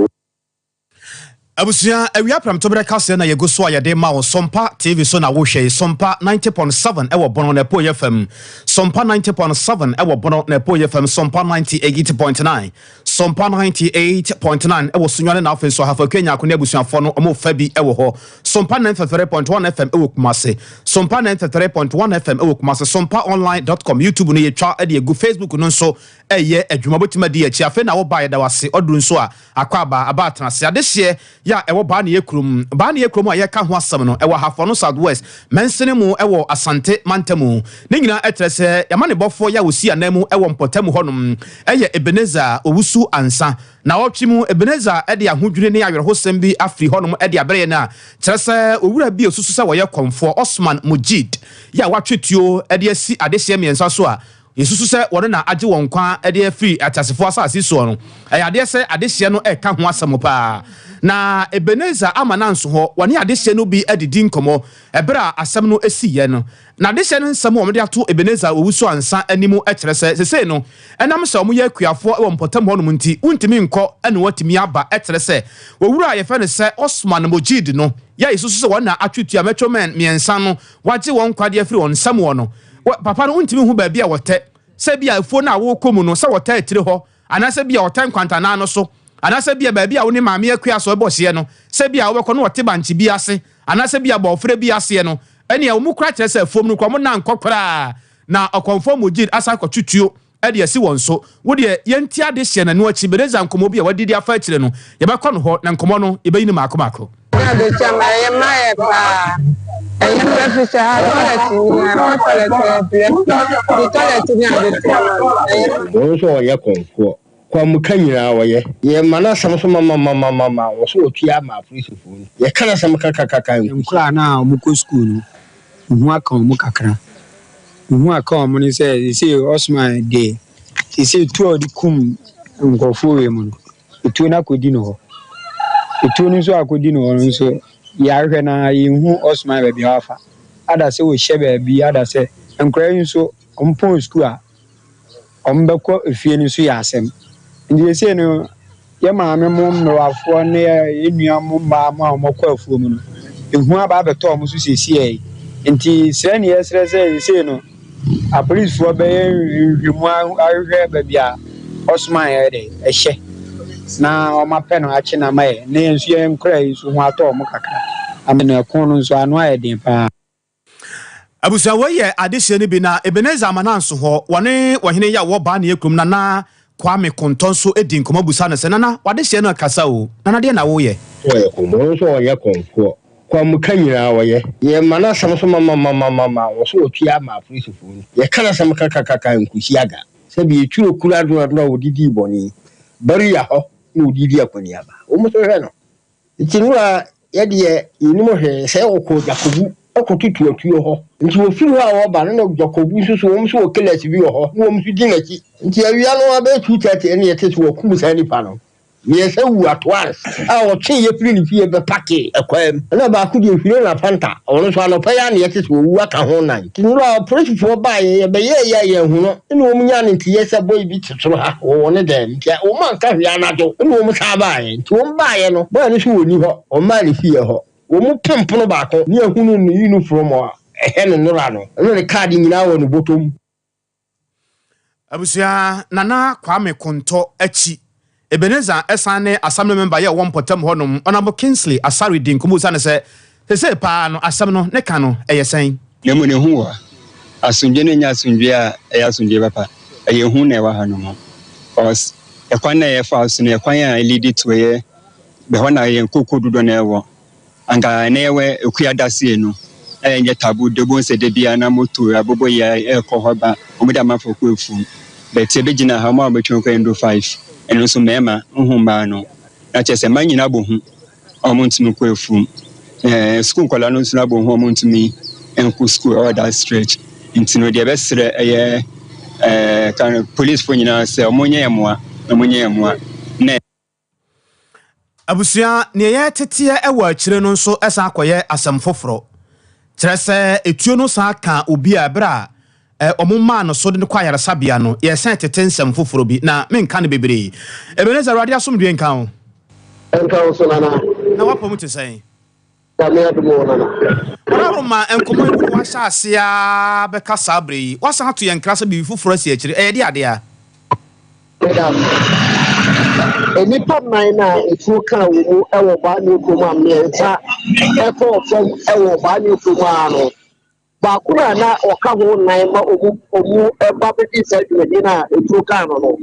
Abusua, awia prɛmtoberɛ kaseɛ na yɛgu so a yɛde ma wo. Sompa TV so na wohwɛ yi. Sompa 90.7 ɛwɔ Bono na Ɛpoeɛ fam. Sompa 90.7 ɛwɔ Bono na Ɛpoeɛ fam. Sompa 98.9. Sompa 98.9 ɛwɔ Sunyani na afei nso Ahafo Akua Nyarko ne abusuafoɔ no wɔn fa bi ɛwɔ hɔ. Sompa 93.1 FM ɛwɔ Kumase. Sompa 93.1 FM ɛwɔ Kumase. Sompaonline.com YouTube no yɛtwa ɛde agu. Facebook no nso ɛyɛ adwuma. Wobɛtumi adi akyi. Afei na woba yɛda wo ase. Ɔduru nso a Akwaaba, aba atenase. Adehyeɛ yɛ a ɛwɔ Baaneyɛ kurom. Baaneyɛ kurom a yɛreka ho asɛm no, ɛwɔ Ahafo-Ano South West mansini mu wɔ Asante mantamu. Ne nyinaa kyerɛ sɛ y'amanebɔfoɔ yɛ a wɔsi ananmu wɔ mpɔtamu hɔnom yɛ Ebenezer Owusu Owusu Ansah. Naawɔtwe mu, Ebenezer de ahodwiri ne awerɛhosɛm bi afiri hɔnom de abrɛ yɛn a kyerɛ sɛ owura bi a osusu sɛ ɔyɛ kɔmfoɔ, Osman Mujid, yi a watwe tuo de asi adehyeɛ mmiɛnsa so a yɛsusu sɛ wɔno na agye wɔn nkwa de afiri ateasefoɔ asase soɔ no. Ɛyɛ adeɛ sɛ adehyeɛ no reka ho asɛm paa. Na Ebenezer ama no anso hɔ, wɔne adehyeɛ no bi adidi nkɔmmɔ ɛberɛ a asɛm no siiɛ no. Na adehyeɛ no nsɛm a wɔde ato Ebenezer Owusu Ansah anim kyerɛ sɛ sesei no, ɛnam sɛ wɔyɛ akuafoɔ wɔ mpɔtam hɔnom nti, wontumi nkɔ na wɔatumi aba. Ɛkyerɛ sɛ owura a yɛfrɛ no sɛ Osman Mojeed no, yɛ a yɛsusu sɛ wɔn na atwe tua Metro Men mmiɛnsa no, wɔagye wɔn nkwa de afiri wɔn nsam wɔ no. Wɔ, papa no, wontumi nhu baabi a wɔtɛ, sɛ ebia afuo no a worekɔ mu no, sɛ wɔtɛ akyire hɔ, anaasɛ ebia wɔtɛ nkwantanan no so, anaasɛ ebia baabi a wo ne Maame Akua Asɔre bɔ hyeɛ no, sɛ ebia wobɛkɔ na wɔte bankye bi ase, anaasɛ ebia bɔɔfrɛ bi aseɛ no, ɛnneɛ wɔn koraa kyerɛ sɛ afuom no koraa wɔn nan nkɔ koraa, na ɔkɔmfoɔ Mujid asan akɔtwe tuo de asi wɔn so. Wo deɛ, yɛntie adehyeɛ na ɛno akyi, Bereza nkɔmmɔ bi a wadidi afa akyire no, yɛbɛkɔ no hɔ, na nkɔmmɔ no, yɛbɛyi no mmaako mmaako. Na adekyɛ ma ɛyɛ ma yɛ paa. Ɛyɛ ma ɛfiri sɛ ha toilet ni ha, ɛkɔ toilet yɛ brɛ. Nti toilet ni adekyɛ ma no ɛyɛ ma. Wɔn nso wɔyɛ kɔmfoɔ. Kwamuka nyinaa wɔyɛ. Yɛma no asɛm so mamamamamama wɔ so wɔtua ama apolisifoɔ no. Yɛka no asɛm kakakaka nkosi. Nkwadaa no a wɔkɔ sukuu no, hu aka wɔn kakra. Hu aka wɔn ne sɛ seesei Osman de seesei tuo a ɔde kum nkurɔfoɔ wei mu no, etuo no akɔdi no hɔ. Etuo no nso akɔdi no hɔ no nso, yɛahwɛ no ara yɛnhu Osman baabi a wafa. Ada sɛ ɔhyɛ baabi, ada sɛ nkwadaa yi nso wɔpɔn sukuu a, wɔbɛkɔ efie no nso yɛ asɛm. Nti seesei no, yɛ maame mo mmerewafoɔ ne yɛ nua mo mmaa mo a wɔkɔ afuo mu no, ehu aba abɛtɔ wɔn so seesei yi. Nti srɛ ne yɛsrɛ sɛ seesei no, apolisifoɔ bɛyɛ nhwehwɛmu ahwehwɛ baabi a ɔsoma yɛ dɛ ɛhyɛ na wɔapɛ no akye no ama yɛ na yɛn nso yɛn nkora yi nso ho atɔ wɔn kakra. Ama no ɛko no nso ano ayɛ den paa. Abusua wei yɛ adehyeɛ no bi na Ebenezer Amananso hɔ wɔne ɔhene yi a ɔwɔ Baneɛ kurom Nana Kwame Kontɔ nso di nkɔmmɔ busa no sɛ Nana w'adehyeɛ no ɛkasa o, Nana deɛ na woyɛ? Ɔyɛ kɔmfoɔ. Ɔno nso ɔnyɛ kɔmfoɔ. Kwamuka nyinaa ɔyɛ. Yɛma no asɛm so mamamamamama wɔ so ɔtua ama apolisifoɔ no. Yɛka no asɛm kakakaka nkosi aga. Sɛbi eturo kura adonadona a ɔde dii bɔne. Barrier hɔ na ɔde di akɔneaba. Wɔn nso hwɛ no. Nti no a yɛdeɛ yɛnnim hwee sɛ wɔkɔɔ Dwakobu kɔtoto atuo hɔ. Nti wɔfiri hɔ a wɔba no na Dwakobu nso so wɔn nso wɔ killers bi wɔ hɔ na wɔn nso di n'akyi. Nti awia no ara bɛyɛ 2:30 ɛna yɛte sɛ wɔkum saa nipa no. Mmiɛnsa wu at once a wɔtweeɛ firi ne fie bɛpakee ɛkwan mu. Ɛna baako deɛ hwire na fanta, ɔno nso anɔpa yi ara na yɛte sɛ wawu aka ho nan. Nti no a apolisifoɔ baeɛ yɛbɛyɛeɛ a yɛanhu no. Ɛna wɔn nyaa no nteyɛ sɛ boy bi te soro ha wɔ wɔn dan mu nti wɔn anka hwee anadwo ɛna wɔn san baeɛ nti wɔn baeɛ no boy no nso wɔnni hɔ wɔn maa ne fie hɔ wɔn pem pono baako ne ahunu ne uniform a ɛhɛ no nora no ɛna ne card nyinaa wɔ ne bɔtɔ mu. Abusua Nana Kwame Kontɔ akyi Ebenezer san ne Assembly member yɛ ɔwɔ mpɔtam hɔ nom, Honourable Kingsley Asare di nkɔmmɔ bisa no sɛ, sesei paa no asɛm no ne ka no ɛyɛ sɛn? Na mmom ehu wɔ ha. Asomdwoe no nyɛ asomdwoe a ɛyɛ asomdwoe papa. Ɛyɛ hu na ɛwɔ hanom. Cause ɛkwan no a yɛfa so no yɛ kwan a ɛleadi to ɛyɛ ɛhɔ na yɛn kooko dodoɔ no ɛwɔ. Anka ɛnɛ yɛwɔ Akua Dasee no a ɛnyɛ taboo de wobɛhu sɛ da biara na moto abobɔ yi a ɛrekɔ hɔ ba wɔn de amanfoɔ kɔ afuom. But yɛbɛgyina ha wɔn a wɔbɛtwe kɔ ɛnduru five ɛno nso mmarima nhu mmaa no na kyerɛ sɛ mmaa nyinaa bɔ hu a wɔntumi nkɔ afuom. Ɛɛ sukuu nkwadaa no nso abɔ hu a wɔntumi nkɔ sukuu ɛwɔ that stretch. Nti no deɛ ɛbɛsrɛ ɛyɛ ɛɛ kan policefoɔ nyinaa sɛ wɔnyɛ yɛn mmoa na wɔnyɛ yɛn mmoa na Abusua, nea yɛreteteɛ wɔ akyire no nso san akɔyɛ asɛm foforɔ. Kyerɛ sɛ, etuo no san ka obi a ɛberɛ a wɔmaa no so de no kɔ ayaresabea no, yɛresan tete nsɛm foforɔ bi, na menka no bebree. Ebenezer, Awurade asomdwoeɛ nka wo. Ɛnka wo nso, Nana. Na w'apɔ mu te sɛn? Nyame adom o Nana. Ɔdaroma, nkɔmmɔ yi wo ne w'ahyɛ ase ara bɛka saa berɛ yi, woasan ato yɛn nkra sɛ biribi foforɔ asi akyire, ɛyɛ deɛ adeɛ a? Meda ase. Nnipa nnan a etuo kaa wɔn mu wɔ Baanio kurom a mmiɛnsa kɔɔ fam wɔ Baanio kurom ara no, baako a na ɔka ho nnan ma wɔn wɔn ba bɛdi saa dwumadie no a etuo kaa no no,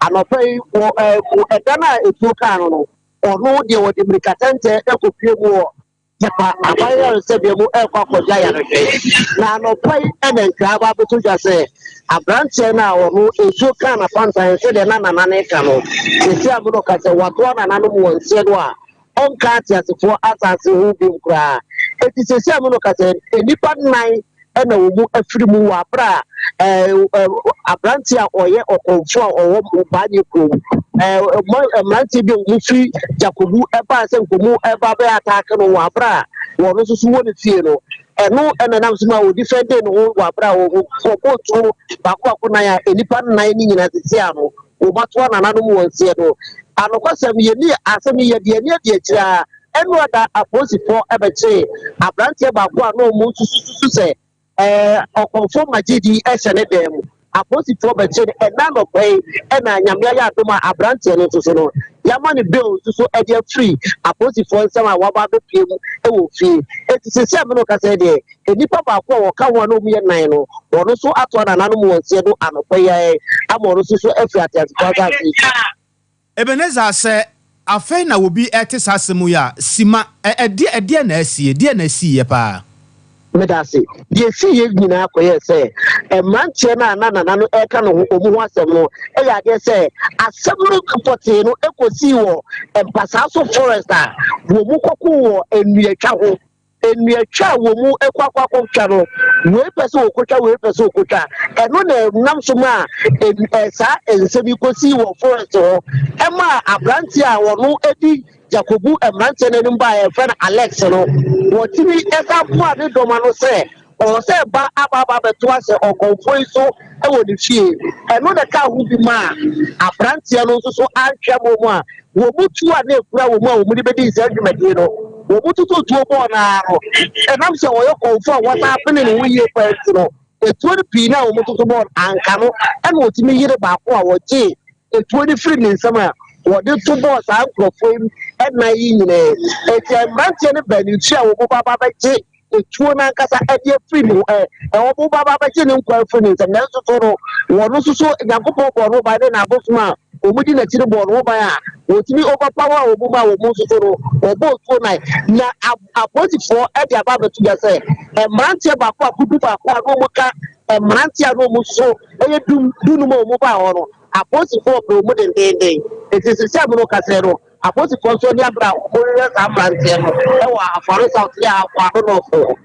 anɔpa yi wɔ ɛɛ ɛda no a etuo kaa no no, ɔno deɛ wɔde mmirikatɛntɛ kɔpue mu wɔ. Tepa aban ayaresabea mu rekɔ akɔgye ayarehwɛ. Na anɔpa yi na nkra aba abɛto dwa sɛ aberanteɛ no a ɔno nsuo kaa n'apantan sɛdeɛ na nana no reka no, seesei a me no ka sɛ watoa nananom wɔ nseɛ no a ɔnka ateasefoɔ asase ho biom koraa. Enti seesei a me no ka sɛ nnipa nnan na wɔn mu afiri mu wɔ abere a aberanteɛ a ɔyɛ ɔkɔmfoɔ a ɔwɔ Baanye kurom mmeranteɛ bi a wɔn firi Jakobu ɛbaa sɛ nkɔmu ɛba bɛyɛ ataake no wɔ abere a wɔn nso so wɔ ne fie no ɛno ɛna nam so ma wɔdi fɛnde ne ho wɔ abere a wɔbɔ tuo baako baako nan a nnipa nnan ne nyinaa sisi ano wɔbatoa nananom wɔn nseɛ no anokwasɛm yɛni asɛm yi yɛde ani adi akyire a Ɛno ada apolisifoɔ bɛkyeree aberanteɛ baako a na wɔn susususu sɛ ɛɛ ɔkɔmfoɔ Magyedi hyɛ ne dan mu. Apolisifoɔ bɛkyeree no ɛna anɔpa yi ɛna Nyame ayɛ adom a aberanteɛ no nso so no yɛama no bail nso so ɛde afiri apolisifoɔ nsam a waba abɛpue mu wɔ fie. Enti seesei a me ne wo kasa yi deɛ nnipa baako a wɔka ho a na wɔn yɛ nnan no wɔn nso atoa nananom wɔn nseɛ do anɔpa yi ara ama wɔn nso so afiri ateasefoɔ asase yi so. Ebenezer, sɛ afei na obi rete saa asɛm yi a, sima, ɛ, ɛdeɛ, ɛdeɛn na asie? Deɛn na ɛsiiɛ paa? Meda ase. Deɛ ɛsiiɛ nyinaa kɔyɛɛ sɛ, mmeranteɛ no a na Nana no reka ne ho, wɔn ho asɛm no, yɛ adeɛ sɛ, asɛm no pɔtee no kɔsii wɔ Mpasaaso Forest a wɔn kɔkoo wɔ nnuatwa ho. Nnuatwa a wɔn mu kɔ akɔ akɔtwa no, wei pɛ sɛ ɔkɔtwa, wei pɛ sɛ ɔkɔtwa. Ɛno na ɛnam so maa saa nsɛm yi kɔsii wɔ forest hɔ. Ɛmaa aberanteɛ a ɔno di Jakobu mmeranteɛ no anim baa a yɛfrɛ no Alex no, wɔtumi san boaa ne dɔm ano sɛ ɔwɔ sɛ ɛba aba aba abɛto ahyɛ ɔkɔmfoɔ yi so wɔ ne fie. Ɛno na ɛkaa ho bi maa aberanteɛ no nso so antwe amma wɔn a wɔn mu tuo a na ɛkura wɔn a wɔde bɛdi saa dwumadie no, wɔn mu totoo tuo bɔɔ no ara no, ɛnam sɛ ɔyɛ kɔmfoɔ a wɔsan pene ne ho yie paa nti no, etuo no pii no a wɔn toto bɔɔ no anka no, ɛna ɔtumi yere baako a wɔgyee etuo no firi ne nsam a wɔde to bɔɔ saa nkurɔfoɔ yi nnan yi nyinaa. Enti mmeranteɛ no baanu nso a wɔn ba ba bɛgye etuo no ankasa de afiri ne ɛ ɛ wɔn ba ba bɛgye ne nkwa afiri ne nsam. Nanso so no, wɔn nso so Nyankopɔn bɔɔ no ban ne n'abosom a wɔn di n'akyi no bɔɔ no ho ban a wɔtumi overpower wɔn ma wɔn nso so no wɔbɔɔ tuo nan. Na apolisifoɔ de aba abɛto dwa sɛ mmeranteɛ baako baako du baako a na wɔn ka mmeranteɛ a na wɔn nso so yɛ dum dunum a wɔn baa hɔ no, apolisifoɔ pɛ wɔn dendeenden. Eti sisi a mene kasa no, Apolisifoɔ nso ani abere a wɔrehwehwɛ saa mmeranteɛ no wɔ Afaro South ne Akwado North hɔ.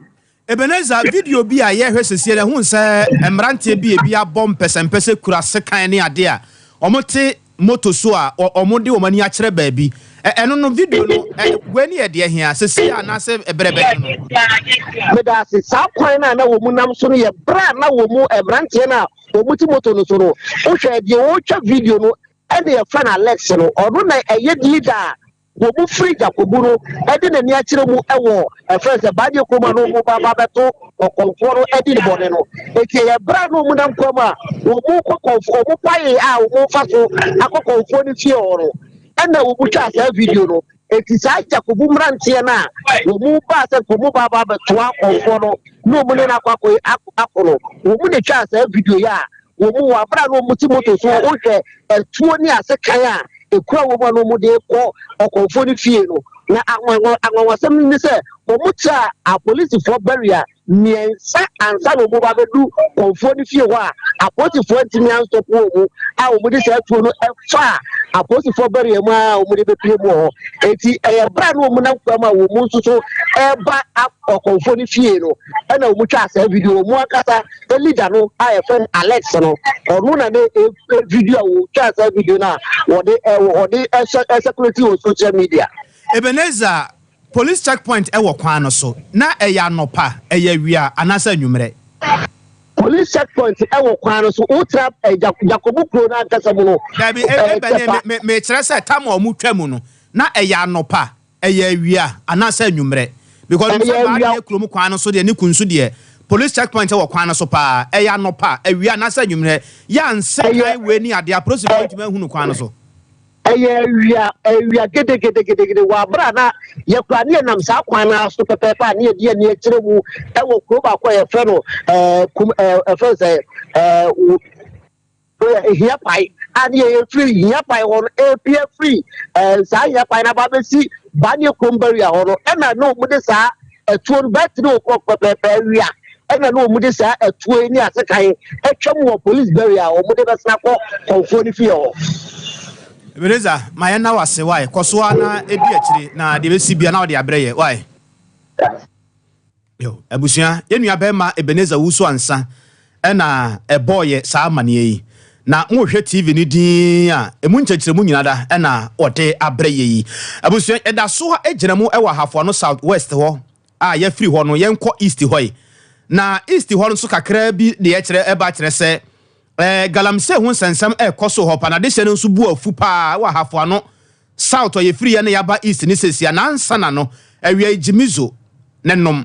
Ebenezer, video bi a yɛrehwɛ sesie no, ɛho sɛ mmeranteɛ bi a ebi abɔ mpɛsɛmpɛsɛ kura sekan ne adeɛ a wɔte moto so a wɔde wɔn ani akyerɛ baabi. Ɛno no, video no, wei ne yɛ deɛ hia, sesie anaasɛ berɛ bɛn no? Meda ase. Saa kwan no a na wɔn nam so no yɛ berɛ a na wɔn mmeranteɛ no a wɔte moto no so no, wohwɛ deɛ wɔretwa video no ɛna yɛfrɛ no Alex no, ɔno na ɛyɛ leader a wɔn mu firi Jakobu no de n'ani akyerɛ mu wɔ ɛfrɛ sɛ Badeɛ kurom a na wɔn ba ba bɛto ɔkɔmfoɔ no adi ne bɔne no. Eti ɛyɛ berɛ a na wɔn nam kurom a wɔn kɔ kɔmfoɔ, wɔn pae a wɔn fa so akɔ kɔmfoɔ no fie hɔ no, ɛna wɔn twaa saa video no. Eti saa Jakobu mmeranteɛ no a wɔn mu baa sɛ wɔn ba ba bɛtoa kɔmfoɔ no na wɔn ne no akɔ akɔ akɔ no, wɔn na twaa saa video yi a wɔn mu wɔ abere a na wɔn te moto so wohwɛ ɛtuo ne asekan a ekura wɔn a na wɔn de kɔ ɔkɔmfoɔ no fie no. Na anwanwasɛm ne sɛ wɔn tra apolisifoɔ barrier mmiɛnsa ansa na wɔn ba bɛdu kɔmfoɔ no fie hɔ a apolisifoɔ ntumi anstɔpo wɔn mu a wɔn de saa tuo no ɛfa apolisifoɔ barrier mu a wɔn de bɛpie mu wɔ hɔ. Eti ɛyɛ bere a na wɔn nam kwan mu a wɔn nso so ɛreba ɔkɔmfoɔ no fie no ɛna wɔn twa saa video wɔn ankasa leader no a yɛfrɛ no Alex no, ɔno na ne video a wɔtwa saa video no a wɔde wɔde ɛsɛkulati wɔ social media. Ebenezer, police checkpoint wɔ kwan no so, na ɛyɛ anɔpa, ɛyɛ awia anaasɛ anwummerɛ? Police checkpoint wɔ kwan no so, wotra Jakobu kuro no ankasa mu no. Dabi, ebɛne, mekyerɛ sɛ tam a wɔtwa mu no, na ɛyɛ anɔpa, Ɛyɛ awia anaasɛ anwummerɛ? Because menim sɛ Baadeyɛ kurom kwan no so deɛ ne Kunsu deɛ police check point wɔ kwan no so paa. Ɛyɛ anɔpa, awia anaasɛ anwummerɛ? Yɛ ansa kan wei ne adeɛ apolisifoɔ ntumi ahunu kwan no so. Ɛyɛ awia, awia gedegedegedegede wɔ abere a na yɛkura ne yɛnam saa kwan no ara so pɛpɛɛpɛ a ne yɛde yɛn ani akyerɛ mu wɔ kuro baako a yɛfrɛ no ɛɛ kum ɛɛ ɛfrɛ no sɛ ɛɛ Ehia kwae a a ne yɛyɛ firi hia kwan hɔ no ɛrepia firi ɛɛ saa hia kwan no aba abɛsi Banie kurom barrier hɔ no ɛna ne wɔn de saa ɛtuo no bɛɛ 3 o'clock pɛpɛɛpɛ awia ɛna ne wɔn de saa ɛtuo yi ne asekan atwam wɔ police barrier a wɔn de bɛsena kɔ kɔnfoɔ no fie hɔ. Ebenezer, ma yɛn na wase wae, kɔ so ara na di akyire na deɛ ɛbɛsi bia na wɔde abrɛ yɛ wae. Yo, abusua, yɛn nua bɛrima Ebenezer Wusu Ansa ɛna ɛbɔɔ yɛ saa amaneɛ yi. Na mohwɛ TV no din a, emu nkyɛkyerɛmu nyina da ɛna wɔde abrɛ yɛ yi. Abusua, yɛda so gyina mu ɛwɔ Ahafoano South West hɔ a yɛafiri hɔ no, yɛnkɔ East hɔ yi. Na East hɔ no nso kakraa bi deɛ ɛkyerɛ ɛba kyerɛ sɛ ɛɛ galamsey ho nsɛnsɛm ɛrekɔ so hɔ pa na adehyɛ no nso bu afu paa wɔ Ahafoano South a yɛfiri yɛ na yɛaba East ne sesia na ansa na no awia yi gye mizo ne nom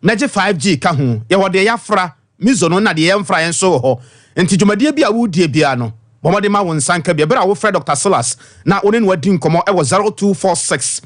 na gye 5G ka ho yɛwɔ deɛ yɛafra mizo no na deɛ yɛmfra yɛn nso wɔ hɔ nti dwumadie bi a woredie biara no bɔ mmɔden ma wo nsa nka bi ɛberɛ a wofrɛ Dr. Silas na wo ne no adi nkɔmmɔ ɛwɔ 0246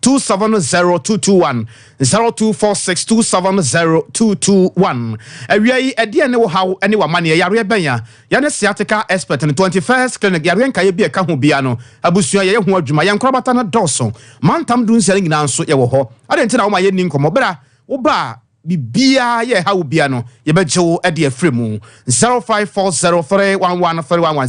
270221 0246 270221 Awia yi, ɛdeɛn ne wo haw ne w'amanneɛ? Yareɛ bɛn a? Yɛne sciatica expert no, 21st Clinic, yareɛ nkaeɛ bi a ɛka ho biara no, abusua, yɛyɛ ho adwuma. Yɛn nkorabata no dɔɔso. Mantam dunsia no nyinaa nso, yɛwɔ hɔ. Adɛn nti na woma yɛnni nkɔmmɔ? Bra, woba a, Biribiara yɛ ɛha wo bia no yɛbɛgye wo de afiri mu. 0540311311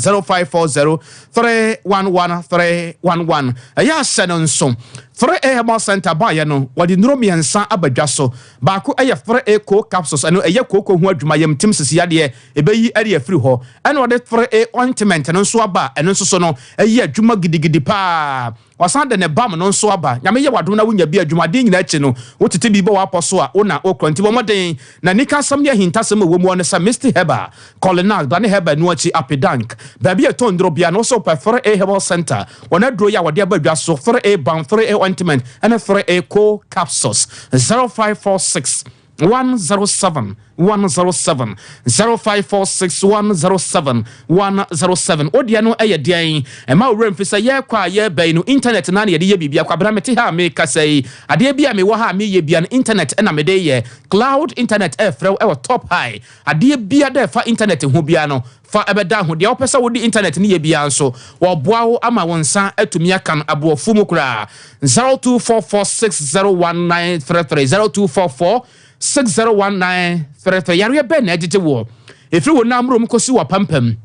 0540311311 Ɛyɛ ahyɛ no nso 3A Herbal Center baeɛ no wɔde nnuro mmiɛnsa aba dwa so. Baako yɛ 3A Coal Capsules ɛno ɛyɛ kooko ho adwuma yamtim sisi yadeɛ ɛbɛyi de afiri hɔ. Ɛna wɔde 3A Ointment no nso aba ɛno nso so no ɛyɛ adwuma gidigidi paa. Wasan de ne bam no nso aba. Nyame yɛ w'adom na wonya bi a, adwumaden nyinaa akyi no, wotete bi bɔ w'apɔ so a, wo na wokura. Nti bɔ mmɔden na nika asɛm ne ahintasɛm a ɛwɔ mu ara ne sɛ Misty Herbal, Kɔlenak, Dane Herbal, ɛno akyi Apidank, baabi a ɛtɔn nnuro biara no, wo sɛ wopɛ 3A Herbal Center, wɔn aduro yi a wɔde aba dwa so, 3A Balm, 3A Ointment, ɛne 3A Co Capsules, 0546 107 107 0546 107 107 Wo deɛ no yɛ deɛn? Ɛma wo werɛ mfi sɛ yɛrekɔ a yɛreba yi no internet no ara na yɛde yɛ biribi. Akwabena mete ha a merekasa yi, adeɛ bi a mewɔ ha a mereyɛ bia no internet na mede yɛ. Cloud internet ɛrefrɛ wo wɔ top high. Adeɛ bia da ɛfa internet ho biara no, fa ɛbɛda ho. Deɛ wopɛ sɛ wode internet no yɛ biara nso, wɔboa wo ama wo nsa atumi aka no aboɔfu mu koraa. 0244601933 0244 601933 Yareɛ bɛn na ɛgyegye woɔ? Ɛfiri wo nan mmrom kɔsi w'apampam.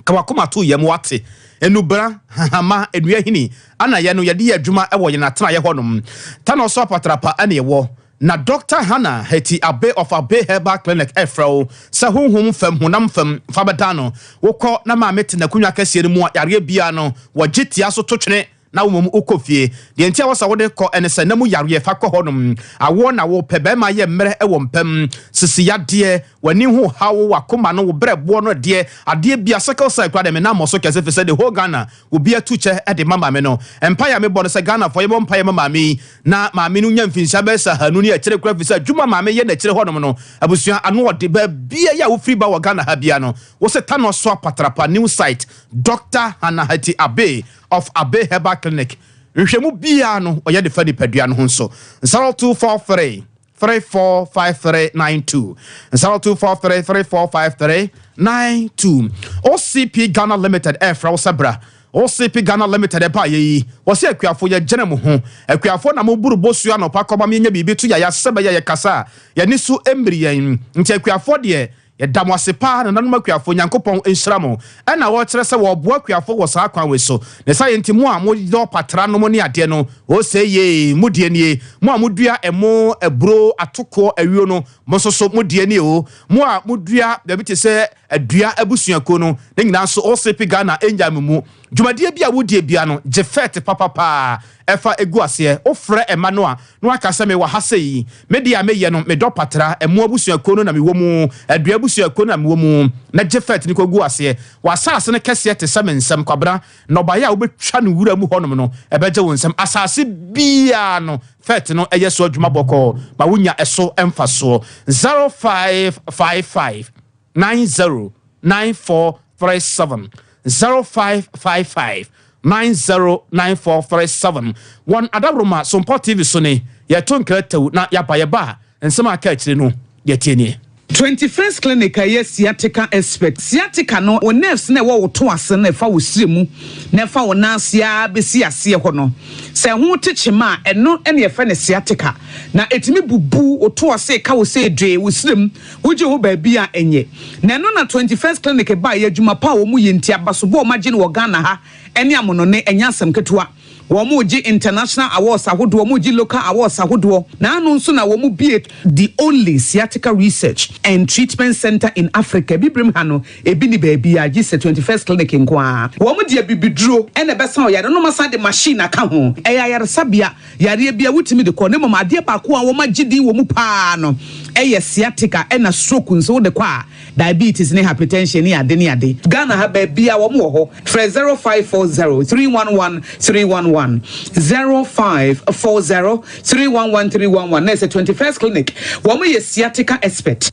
Ka w'akoma to yam, woate? Nnubra, hahama, nnua hini, ana yɛ no yɛde yɛ adwuma wɔ yɛn atenaeɛ hɔnom. Tanɔ so apatrapa na ɛwɔ. Na Dɔkta Hannah Hetty Abbey of Abbey Herbal Clinic refrɛ wo sɛ honhom fam, honam fam, fa bɛdan no. Wokɔ na maame te n'akonnwa kɛseɛ no mu a, yareɛ biara no, wɔgye tia so to twene na wo mmom wokɔ fie. Deɛ nti a ɛwɔ sɛ wode kɔ ne sɛ, na mu yareɛ, fa kɔ hɔnom. Awoɔ na wopɛ, barima yɛ mmerɛ wɔ mpa mu, sisi yadeɛ, w'ani ho haw, w'akoma no, wo berɛboɔ no deɛ, adeɛ biara, sickle cell koraa deɛ menam mmɔ so kɛse firi sɛ the whole Ghana Obi atu kyɛ de ma maame no. Mpaeɛ a mebɔ no sɛ Ghanafoɔ yɛmmɔ mpaeɛ ma maame yi na maame no nya mfinhyia bɛyɛ sɛ ahanu ne akyire koraa firi sɛ adwuma a maame yɛ n'akyire hɔnom no abusua ano ɔde baabiara yi a wofiri ba wɔ Ghana ha biara no wo se Tanoa so apatrapa new site Doctor Hannah Hattie Abbey of Abbey Herbal Clinic nhwɛmu biara no ɔyɛ de fa nipadua no ho nso 0243 345392 0243 345392 OCP Ghana Limited ɛrefrɛ wo sɛ bra. OCP Ghana Limited ɛbaeɛ yi, wɔse akuafo yɛgyene mo ho. Akuafo na moburu bosuo anɔpa kɔma yɛnya biribi to yɛn ase sɛ bɛyɛ yɛkasa a yɛn ani so mmiri yɛn. Nti akuafoɔ deɛ Yɛda mo ase paa nananom akuafo, Nyankopɔn nhyira mo. Ɛna wɔkyerɛ sɛ wɔboa akuafo wɔ saa kwan wei so. Ne saa yɛ nti mo a mo yɔ patra nom ne adeɛ no, ose yee, mo deɛ nie. Mo a mo dua ɛmo, aburo, atokoɔ, ayuo no, mo nso so mo deɛ nie o. Mo a mo dua baabi te sɛ adua abusuakuo no, ne nyinaa nso OCP Ghana nnyaa mo mu. Dwumadie bi a wodie bia no, gye fɛɛte papa paa ɛfa gu aseɛ. Wofrɛ ɛma no a, na waka sɛ mewɔ ha sei. Me deɛ a meyɛ no, medɔ patra, ɛmo abusuakuo no na mewɔ mu, adua abusuakuo no na mewɔ mu. Na gye fɛɛte no kɔgu aseɛ. W'asaase no kɛseɛ te sɛ me nsam, Kwabena. Nnɔbaeɛ a wobɛtwa no wura mu hɔnom no, ɛbɛgye wo nsam. Asaase biara no, fɛɛte no yɛ so adwuma bɔkɔɔ ma wonya ɛso mfasoɔ. 0555. 909437 0555 909437 Wɔn adaworoma Sompɔ TV so ne yɛto nkra tɛw na yɛaba yɛba a nsɛm a aka akyire no yɛtie nie. 21st Clinic a ɛyɛ sciatica expert. Sciatica no, wo nerves no a ɛwɔ wo to ase no a ɛfa wo srɛ mu na ɛfa wo nan ase ara bɛsi aseɛ hɔ no, sɛ ɛho te kyema a, ɛno na yɛfrɛ no sciatica. Na ɛtumi bubu wo to ase, ka wo sɛ dwee, wo srɛ mu, wogye ho baabi a ɛnyɛ. Na ɛno na 21st Clinic baeɛ, adwuma pa a wɔyɛ nti, abasobɔ a wɔagye no wɔ Ghana ha ne amonɔne, ɛnyɛ asɛm ketewa. Wɔregye international awards ahodoɔ, wɔregye local awards ahodoɔ, na ano nso na wɔbue the only sciatica research and treatment centre in Africa. Abibirem ha no, ebi nni baabiara gye sɛ 21st Clinic nko ara. Wɔde abibiduro na ɛbɛsa ɔyare no na wɔasan de machine aka ho. Ɛyɛ ayaresabea, yareɛ biara wotumi de kɔ, na mmom adeɛ baako a wɔagye din wɔ mu pa ara no yɛ sciatica ɛna stroke nso wode kɔ a, Diabetes ne hypertension ne ade ne ade. Ghana ha baabiaa wɔn wɔ hɔ. Frɛ 0540 311 311, 0540 311 311 na ɛsɛ 21st clinic. Wɔn yɛ sciatica expert.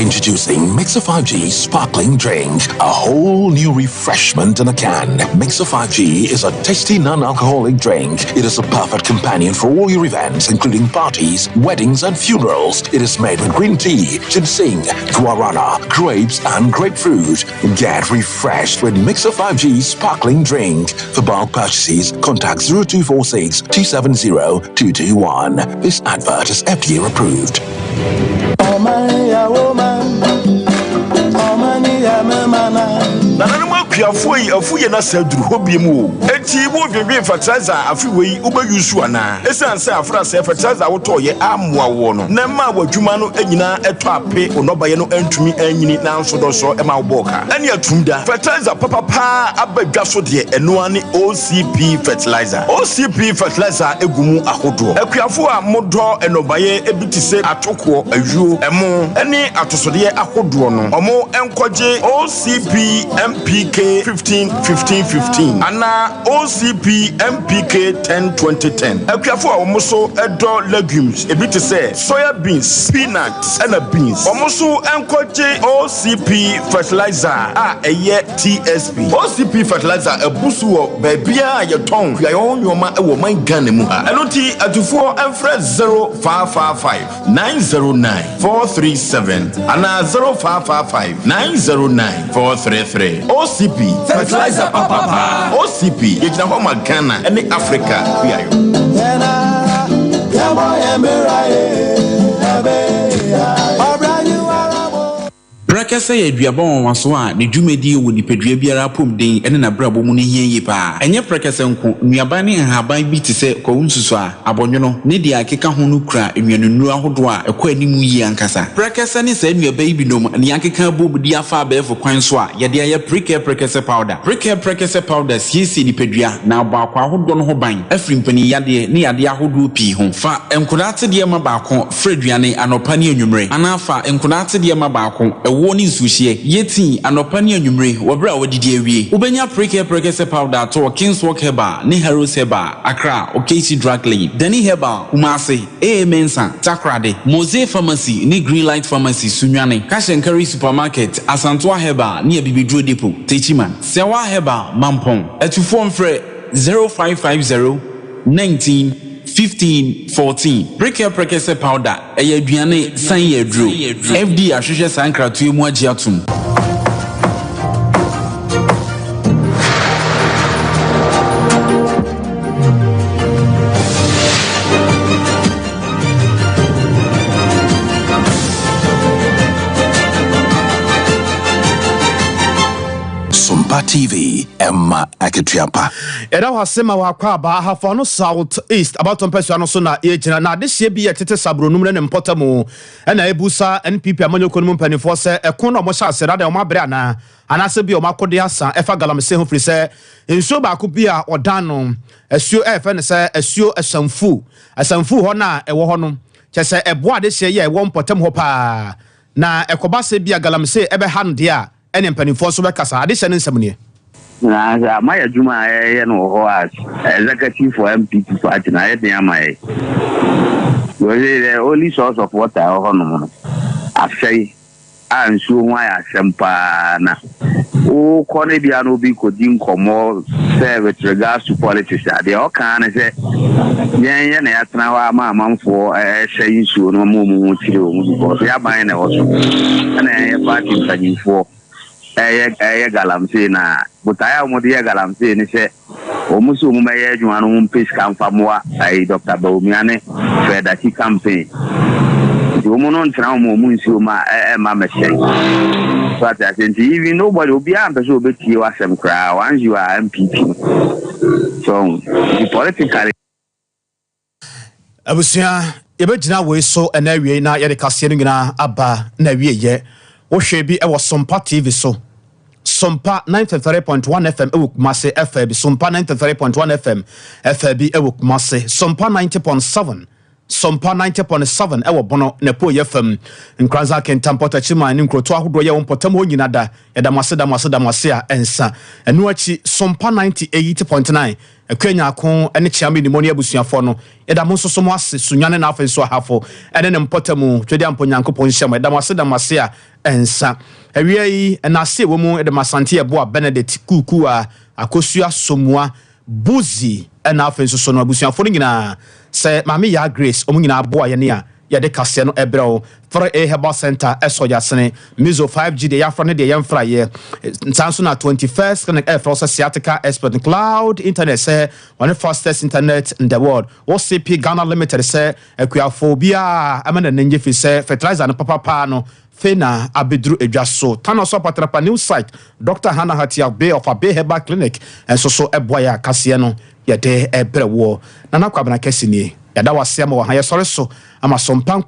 Introducing Mixer 5G Sparkling Drink, a whole new refreshment in a can. Mixer 5G is a tasty non-alcoholic drink. It is a perfect companion for all your events, including parties, weddings, and funerals. It is made with green tea, ginseng, guarana, grapes, and grapefruit. Get refreshed with Mixer 5G Sparkling Drink. For bulk purchases, contact 0246 270 221. This advert is FDA approved. Nananom akuafoɔ yi afu yɛn asa aduru hɔ biom o. Enti wo dwendwen fertilizer a afe wei wo bɛ use anaa? Esiane sɛ afrasɛɛ fertilizer a wo tɔɔ yɛ ammoa woɔ no na ɛmaa w'adwuma no nyinaa ɛtɔ ape wo nnɔbaeɛ no antumi anyini nanso dɔsɔ ɛma wo bɔɔ ka ɛne atum da. Fertilizer papa paa aba dwa so deɛ ɛno ara ne OCP fertilizer. OCP fertilizer gu mu ahodoɔ. Akuafoɔ a mo dɔ nnɔbaeɛ bi te sɛ atokoɔ, ayuo, ɛmo ne atosodeɛ ahodoɔ no ɔmo nkɔgye OCP MPK 15 15 15 anaa OCP MPK 10 20 10. Akuafoɔ a wɔn nso dɔ legumes ebi te sɛ soya beans, peanut ɛna beans wɔn nso nkɔgye OCP fertilizer a ɛyɛ TSP. OCP fertilizer abu so wɔ baabiara a yɛtɔn kuayɔ ho nnoɔma wɔ ɔman Ghana mu ha. Ɛno nti atufoɔ mfrɛ 0555. 909 437 anaa 0555 909 433. OCP, Fertilizer papa paa. OCP, yɛgyina hɔ ma Ghana ne Africa kuayɔ. Prɛkɛsɛ yɛ aduaba nwanwaso a ne dwumadie wɔ nipadua biara apɔmuden ne n'abrabɔ mu no hia yie pa ara. Ɛnyɛ prɛkɛsɛ nko, nnuaba ne nhaban bi te sɛ kwawu nsusuaa, abɔnwono, ne deɛ ɛkeka ho no kura nnuanennuro ahodoɔ a ɛkɔ anim yie ankasa. Prɛkɛsɛ ne saa nnuaba yi binom na yɛakeka abom de afa abɛɛfo kwan so a yɛde ayɛ Prekɛ Prɛkɛsɛ Powder. Prekɛ Prɛkɛsɛ Powder siesie nipadua na abɔ akwaa ahodoɔ no ho ban afiri mpaninyadeɛ ne yadeɛ ahodoɔ pii ho. Fa nkwadaa atedeɛ ma baako Fra aduane anɔpa ne anwummere, anaa fa nkwadaa atedeɛ ma baako, ɛwoɔ ne nsuohyeɛ. Yɛ tii anɔpa ne anwummere wɔ berɛ a woadidi awie. Wobɛnya Prekɛ Prɛkɛsɛ Powder atɔ wɔ Kingswalk Herbal ne Harrows Herbal, Accra, Okaishie Drug Lane, Dani Herbal, Kumasi, AA Mensah, Takoradi, Mose Pharmacy ne Greenlight Pharmacy, Sunyani, Cash and Carry Supermarket, Asantoa Herbal ne Abibiduro Depot, Techiman, Sɛwa Herbal, Mampong. Atufoɔ mfrɛ 0550 19 15 14. Prekɛ Prɛkɛsɛ Powder, Ɛyɛ aduane, san yɛ aduro. FDA ahwehwɛ saa nkratoɔ yi mu agye atom. Sompa TV, ɛma akatua pa. Yɛda wo ase ma w'akwaaba Ahafo Ano South East abatoɔ mpasua no so na yɛgyina na adehyeɛ bi a ɛtete Sabronum ne ne mpɔtamu na ɛbusa NPP amanyɔkuo no mu mpanimfoɔ sɛ ɛko no a wɔhyɛ aseɛ no adɛn wɔn abrɛ anaa anaasɛ bi a wɔn akode asa ɛfa galamsey ho firi sɛ nsuo baako bi a wɔdan no asuo ɛfɛ no sɛ asuo Asamfu Asamfu hɔ no a ɛwɔ hɔ no kyɛ sɛ ɛboa adehyeɛ yi a ɛwɔ mpɔtam hɔ paa na ɛkɔba sɛ bi a galamsey ɛbɛha no deɛ a ɛne mpanimfoɔ nso bɛkasa. Adehyɛ no nsɛm nie. Na sɛ ama yɛ adwuma a yɛyɛ no wɔ hɔ as executive for NPP party no ayɛ den ama yɛ. Because the only source of water ɛwɔ hɔ nom no asɛe. a nsuo ho ayɛ asɛm paa na wokɔ no bia na obi kɔdi nkɔmmɔ sɛ with regards to politics a, deɛ ɔka ne sɛ yɛn yɛ na yɛatena hɔ ama amanfoɔ ɛhyɛ nsuo no ma ɔmu ho kyerɛ wɔ mu because yɛaban na ɛwɔ so, ɛna yɛn yɛ party mpanyimfoɔ ɛyɛ galamsey, na botaeɛ a wɔde yɛ galamsey ne sɛ wɔn sɛ wɔn bɛyɛ adwuma no ho mpɛ sika mfa mmoa ayi Dr. Bawumia ne Fred Achi campaign, nti wɔn no ntena wɔn nsuo ma ɛma mɛhyɛ so ate ase. Nti even nobody, obiara mpɛ sɛ obetie w'asɛm koraa once you are NPP, so nti politically. Abusua, yɛbɛgyina wei so ɛna awie na yɛde kaseɛ no nyinaa aba na awieyɛ. Wohwɛ bi ɛwɔ Sompa TV so, Sompa 93.1 FM ɛwɔ Kumase, ɛfɛ bi Sompa 93.1 FM, ɛfɛ bi ɛwɔ Kumase, Sompa 90.7, Sompa 90.7 ɛwɔ Bono na po yɛ fam Nkranza, Kentampɔ, Takyiman ne nkuroto ahodoɔ yɛ wɔ mpɔtam hɔ nyina da. Yɛda mo ase, da mo ase, da mo ase a ɛnsa. Ɛno akyi, Sompa 98.9, Akua Nyaako ne Kyeame Nimɔ ne abusuafoɔ no, yɛda mo nso so mo ase. Sunyane na afei nso Ahafo ɛne ne mpɔtam twɛdi ampo, Nyankopɔn nhyɛ mo. Yɛda mo ase, da mo ase a ɛnsa. Awia yi ɛna ase ɛwɔ mu ɛde Masante Ɛboa Benedict Kuku a Akosua Somua Buzi, ɛna afei nso so no abusuafoɔ no nyinaa sɛ Maame Yaa Grace, ɔmo nyinaa aboa yɛne a yɛde kaseɛ no ɛbrɛ wo. 3A Herbal Center ɛsɔ yasene Mizo 5G deɛ yɛafra ne deɛ yɛmfra yɛ saa nso na 21st Clinic ɛfrɛ wo sɛ sciatica expert, Cloud Internet sɛ wɔne fastest internet in the world, OCP Ghana Limited sɛ akuafo biara ɛma n'ani nye fi sɛ fertilizer no papapaa no fei na abɛduru edwa so. Tano so Apatrapa new site, Dr. Hannah Hatia Bay of Abe Herbal Clinic nso so ɛboa yɛ akaseɛ no yɛde ɛbrɛ woɔ. Nana Kwabena Kɛse nie, yɛda wase ama wɔ ha. Yɛsɔre so ama sompa.